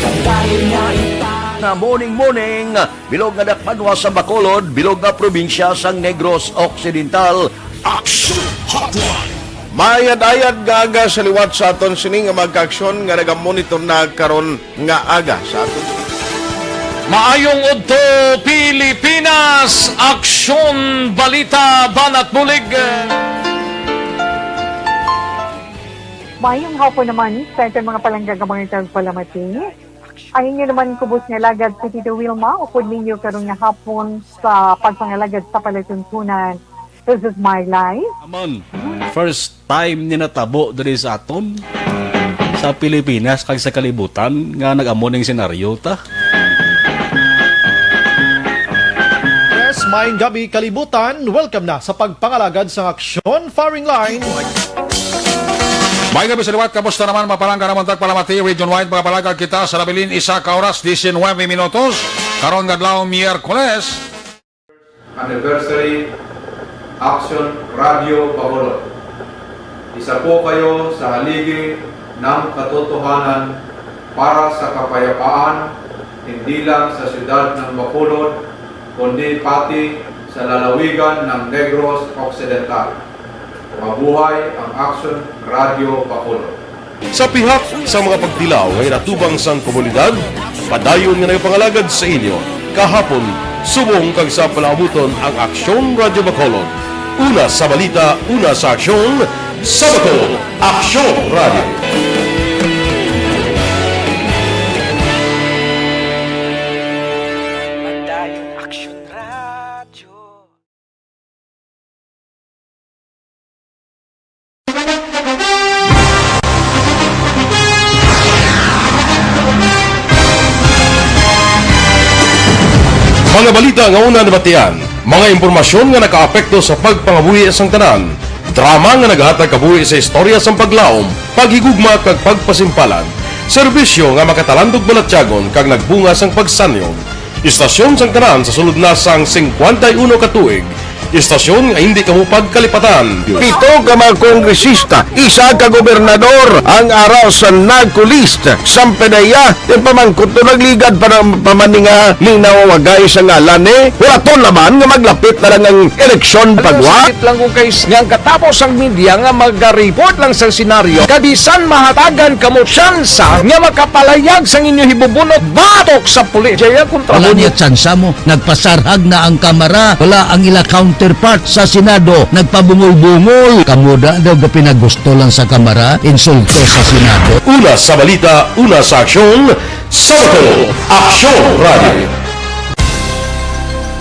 kadayon nga ita. Nga morning, morning, bilog nga dakbanwa sa Bacolod, bilog nga probinsya sang Negros Occidental. Action Hotline. Maayad-ayad nga aga sa liwat sa aton sini nga mga kaaksyon nga nagamonitor na karon nga aga sa aton. Maayong udto, Pilipinas! Aksyon, balita, banat bulig. Mayong hapon naman sa aton mga palangga nga mga tagpalamati. Ang inyo naman kubos nga alagad si Tito Wilma, upod ninyo karon nga hapon sa pagpangalagad sa palatuntunan. This is my life. Amon, first time ni natabo diri sa aton, sa Pilipinas kag sa kalibutan nga nag-amo ning senaryo ta. Yes, maayong gabi, kalibutan. Welcome na sa pagpangalagad sang Aksyon Firing Line. May gabi sa liwat, kamusta naman, mga palangga namon tagpalamati, region-wide, mga palangga kita sa nabilin, isa ka oras, diecinuebe minutos, karon nga adlaw, Miyerkules. Anniversary, Aksyon Radio Bacolod. Isa po kayo sa haligi ng katotohanan para sa kapayapaan, hindi lang sa siyudad ng Bacolod, kundi pati sa lalawigan ng Negros Occidental. Mabuhay ang Aksyon Radio Bacolod. Sa pihak sa mga pagtilaw nga inaatubang sang komunidad, padayon nga nagapangalagad sa inyo kahapon, subong kag sa palaabuton ang Aksyon Radio Bacolod. Una sa balita, una sa aksyon, sa Bacolod, Aksyon Radio. Padayon Aksyon Radio. Mga balita nga una nabatian, mga impormasyon nga nakaapekto sa pagpangabuhi sang tanan, drama nga nagahatag kabuhi sa istorya sang paglaom, paghigugma kag pagpasimpalan, serbisyo nga makatalandog balatyagon kag nagbunga sang pagsanyog. Istasyon sang tanan sa sulod na sang singkwenta y uno ka tuig. Istasyon nga indi kamo pagkalipatan. Pito ka mga kongresista, isa ka gobernador ang ara sa NAGCO list. Sampe na iya, yung pamangkot to nagligad pa ng pamaninga ni nawawagay sa ngalan ni. Wala to laman nga maglapit na lang ang eleksyon pagwa. Sakit lang kung kay nga ang katapos ang media nga magaripot lang sa senaryo, kabisan mahatagan kamo tsansa nga makapalayag sang inyo hibubunot batok sa pulis. Jaya kontra Wala mo. Niya tsansa mo. Nagpasarhag na ang Kamara. Wala ang ila counterpart sa Senado. Nagpabungol-bungol. Kamo da daw ga pinagusto lang sa Kamara. Insulto sa Senado. Una sa balita, una sa aksyon, sa Bacolod, Aksyon Radio.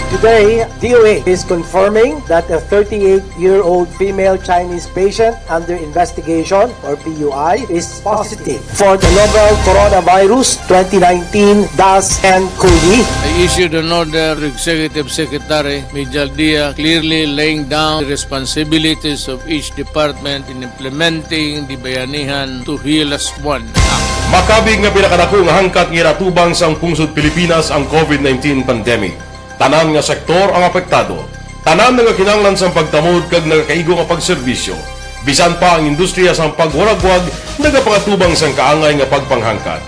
Today, D O H is confirming that a thirty-eight-year-old female Chinese patient under investigation, or P U I, is positive for the novel coronavirus twenty nineteen dash N cov. I issued an order to Executive Secretary Mijal Dia, clearly laying down the responsibilities of each department in implementing the Bayanihan to Heal As One Act. Makabig nga pinakadako nga hangkat nga ginatubang sang pungsod Pilipinas ang COVID nineteen pandemic. Tanan nga sektor ang apektado. Tanan nagakinahanglan sang pagtamod kag nagakaigo nga pagserbisyo. Bisan pa ang industriya sang pagwaragwag nagapangatubang sang kaangay nga pagpanghangkat.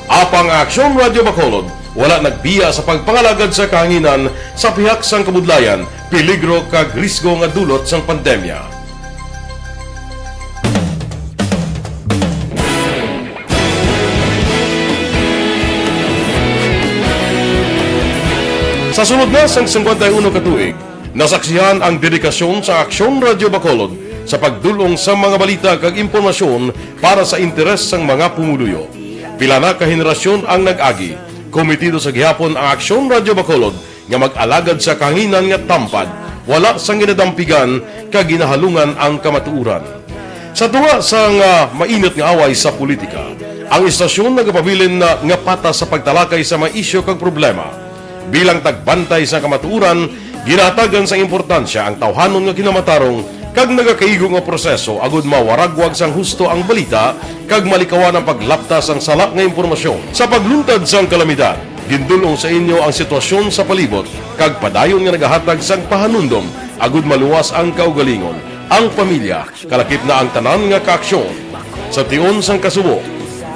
Apang ang Aksyon Radio Bacolod wala nagbiya sa pagpangalagad sa kahanginan sa pihak sang kabudlayan, peligro kag risgo nga dulot sang pandemya. Sa sulod na sang singkwenta y uno ka tuig, nasaksihan ang dedikasyon sa Aksyon Radio Bacolod sa pagdul-ong sa mga balita kag impormasyon para sa interes sang mga pumuluyo. Pila na ka henerasyon ang nag-agi, komitido sa gihapon ang Aksyon Radio Bacolod nga mag-alagad sa kahanginan nga tampad, wala sang ginadampigan kag ginahalungan ang kamatuoran. Sa tunga sang, ah, mainit nga away sa politika, ang istasyon nagapabilin na nga patas sa pagtalakay sa mga isyu kag problema. Bilang tagbantay sa kamatuoran, ginahatagan sang importansya ang tawhanon nga kinamatarong kag nagakaigo nga proseso agud mawaragwag sang husto ang balita kag malikawan ang paglapta sang sala nga impormasyon. Sa pagluntad sang kalamidad, gindul-ong sa inyo ang sitwasyon sa palibot kag padayon nga nagahatag sang pahanumdom agud maluwas ang kaugalingon, ang pamilya, kalakip na ang tanan nga kaaksyon. Sa tion sang kasubo,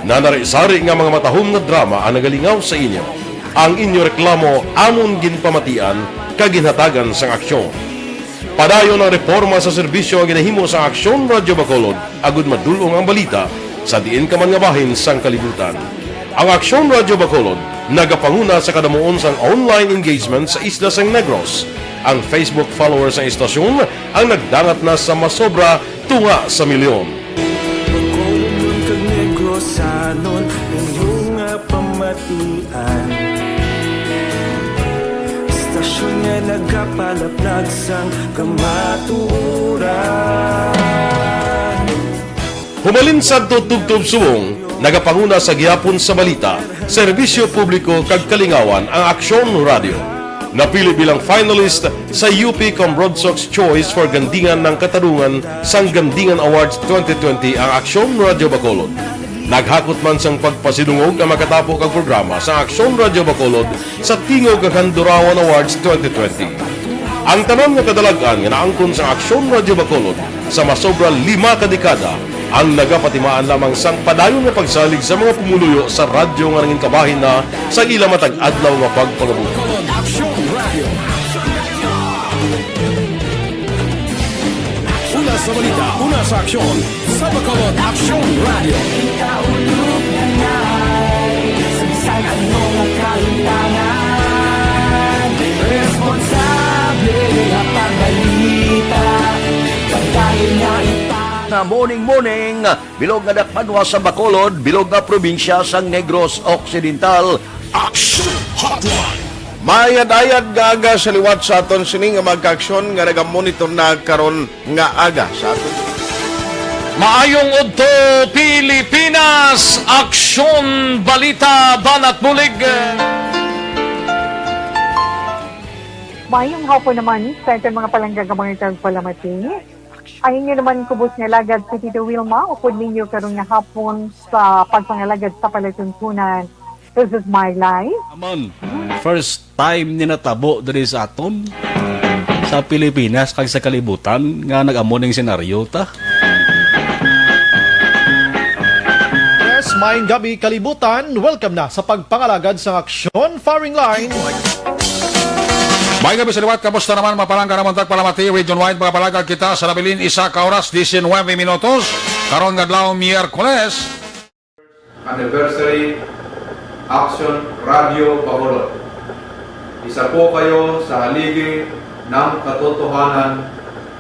nanari-sari nga mga matahom nga drama ang nagalingaw sa inyo. Ang inyo reklamo amon ginpamatian kag ginhatagan sang aksyon. Padayon ang reporma sa serbisyo nga ginahimo sang Aksyon Radio Bacolod agud madul-ong ang balita sa diin ka man nga bahin sang kalibutan. Ang Aksyon Radio Bacolod nagapanguna sa kadamuon sang online engagement sa isla sang Negros. Ang Facebook followers sang istasyon ang nagdangat na sa masobra tunga sa milyon. Sanon inyong nga pamatian. Stasyon nga nagapalaplag sang kamatuoran. Humalin sadto tubtob subong, nagapanguna sa gihapon sa balita, serbisyo publiko kag kalingawan ang Aksyon Radio. Napili bilang finalist sa U P Cambronsox Choice for Gandingan ng Katarungan sang Gandingan Awards twenty twenty ang Aksyon Radio Bacolod. Naghakot man sang pagpasidungog ang makatapo kag programa sa Aksyon Radio Bacolod sa Tingog kag Handurawan Awards twenty twenty. Ang tanan nga kadalag-an nga naangkon sa Aksyon Radio Bacolod sa masobra lima ka dekada ang nagapatimaan lamang sang padayon nga pagsalig sa mga pumuluyo sa radyo nga nangin kabahin na sa ila matag adlaw nga pagpangabuhi. Aksyon Radio. Una sa balita, una sa aksyon, sa Bacolod Aksyon Radio. Kita ulog na nai, sa bisan ano nga kalimtangan, responsable nga pagbalita, pagdali nga ipa- Na morning, morning, bilog nga dakbanwa sa Bacolod, bilog nga probinsya sang Negros Occidental. Action Hotline. Mayad-ayad nga aga sa liwat sa aton sini nga mga kaaksyon nga nagamonitor na karon nga aga sa aton. Maayong udto, Pilipinas! Aksyon, balita, banat bulig. Mayong hapon naman sa aton mga palangga nga mga tagpalamati. Ang inyo naman kubos nga alagad si Tito Wilma, upod ninyo karon nga hapon sa pagpangalagad sa palatuntunan. This is my life. Amon, first time ni natabo diri sa aton, sa Pilipinas kag sa kalibutan nga nag-amo ning senaryo ta. Yes, maayong gabi, kalibutan. Welcome na sa pagpangalagad sang Aksyon Firing Line. May gabi sa liwat, kamusta naman, mga palangga namon tagpalamati, region-wide, mga palangga, kita sa nabilin, isa ka oras, diecinueve minutos, karon nga adlaw, Miyerkules. Anniversary Action Radio Bacolod. Isa po kayo sa haligi ng katotohanan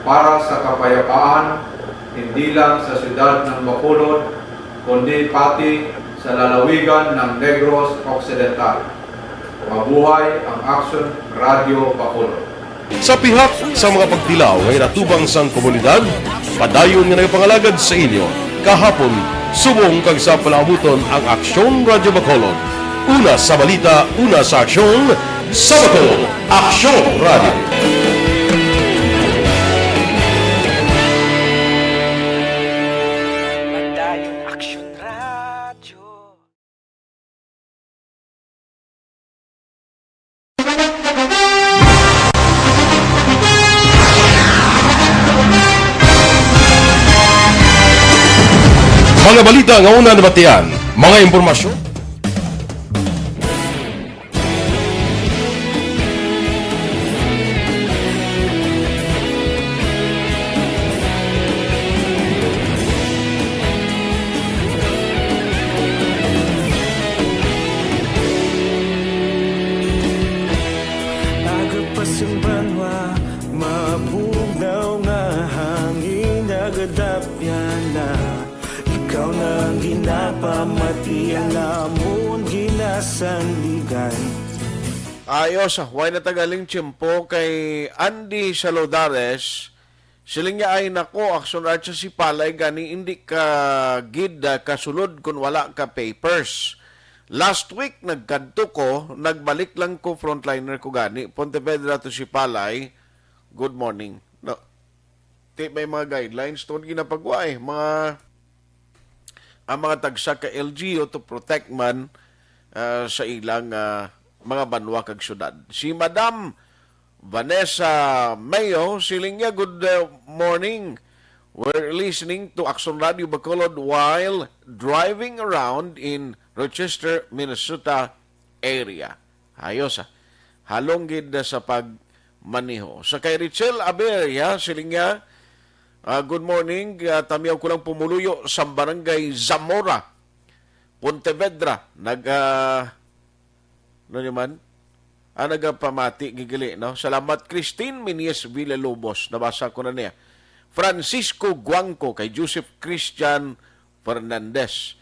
para sa kapayapaan, hindi lang sa siyudad ng Bacolod, kundi pati sa lalawigan ng Negros Occidental. Mabuhay ang Action Radio Bacolod. Sa pihak sa mga pagtilaw nga ginatubang sang komunidad, padayon nga nagapangalagad sa inyo kahapon, subong kag sa palaabuton ang Aksyon Radio Bacolod. Una sa balita, una sa aksyon, sa Bacolod, Aksyon Radio. Padayon Aksyon Radio. Mga balita nga una nabatian, mga impormasyon. Agapas ang banwa, mabugnaw nga hangin, nagadapyan na. Ikaw na ang ginapamati, ang amon ginasandigan. Ayos, ah, way na tagaling tiyempo kay Andy Salodares. Siling niya, "Ay nako, Action Arts, si Palay gani indi ka gid, ah, kasulod kun wala ka papers. Last week nagkadto ko, nagbalik lang ko, frontliner ko gani." Pontevedra to si Palay. Good morning. No. Ti may mga guidelines tungod ginapagwa, eh. Mga, ang mga tagsa ka L G U to protect man, ah, sa ilang, ah, mga banwa kag syudad. Si Madam Vanessa Mayo, siling niya, "Good, uh, morning. We're listening to Action Radio Bacolod while driving around in Rochester, Minnesota area." Ayos, ah. Halong gid sa pagmaneho. Sa kay Richel Aberia, siling niya, ah, "Good morning. Ah, tamiyaw ko lang pumuluyo sa Barangay Zamora, Pontevedra." Nag, ah, ano naman? Ah, nagapamati, gigali, no? Salamat, Christine Meneses Villalobos. Nabasa ko na niya. Francisco Guangco kay Joseph Christian Fernandez.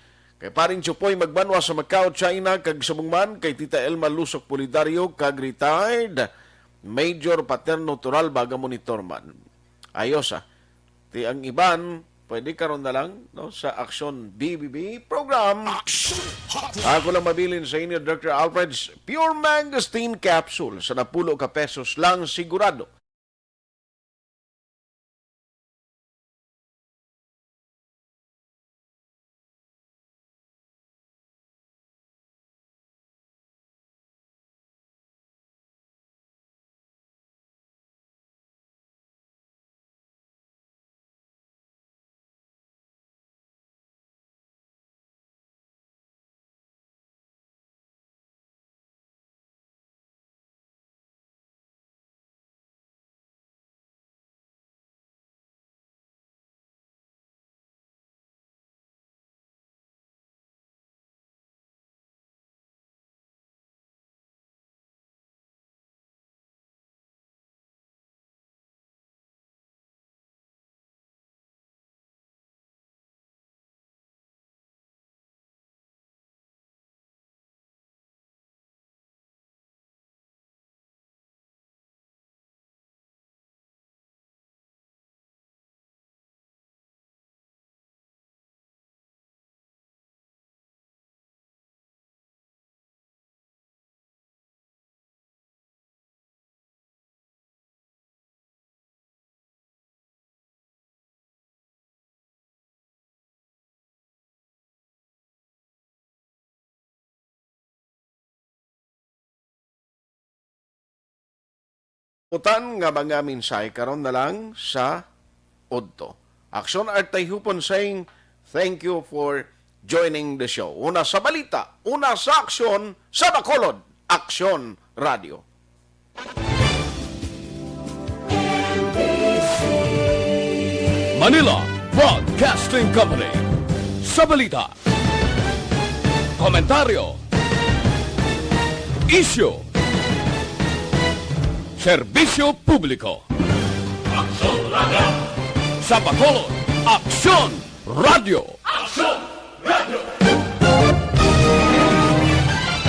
Kay Paring Chupoy Magbanwa sa Macau, China, kag subong man kay Tita Elma Lusok Pulidario, kag retired Major Paterno Turalba, ga-monitor man. Ayos, ah. Ti ang iban, pwede karon na lang, no, sa Aksyon B B B program. Aksyon Hotline. Ako lang mabilin sa inyo, Doctor Alfred's Pure Mangosteen Capsule, sa napulo ka pesos lang sigurado. Utan nga mga mensahe karon na lang sa udto. Aksyon Art Tayhupon saying, "Thank you for joining the show." Una sa balita, una sa aksyon, sa Bacolod, Aksyon Radio. Manila Broadcasting Company. Sa balita, komentaryo, isyu, serbisyo publiko. Aksyon Radio. Sa Bacolod, Aksyon Radio. Aksyon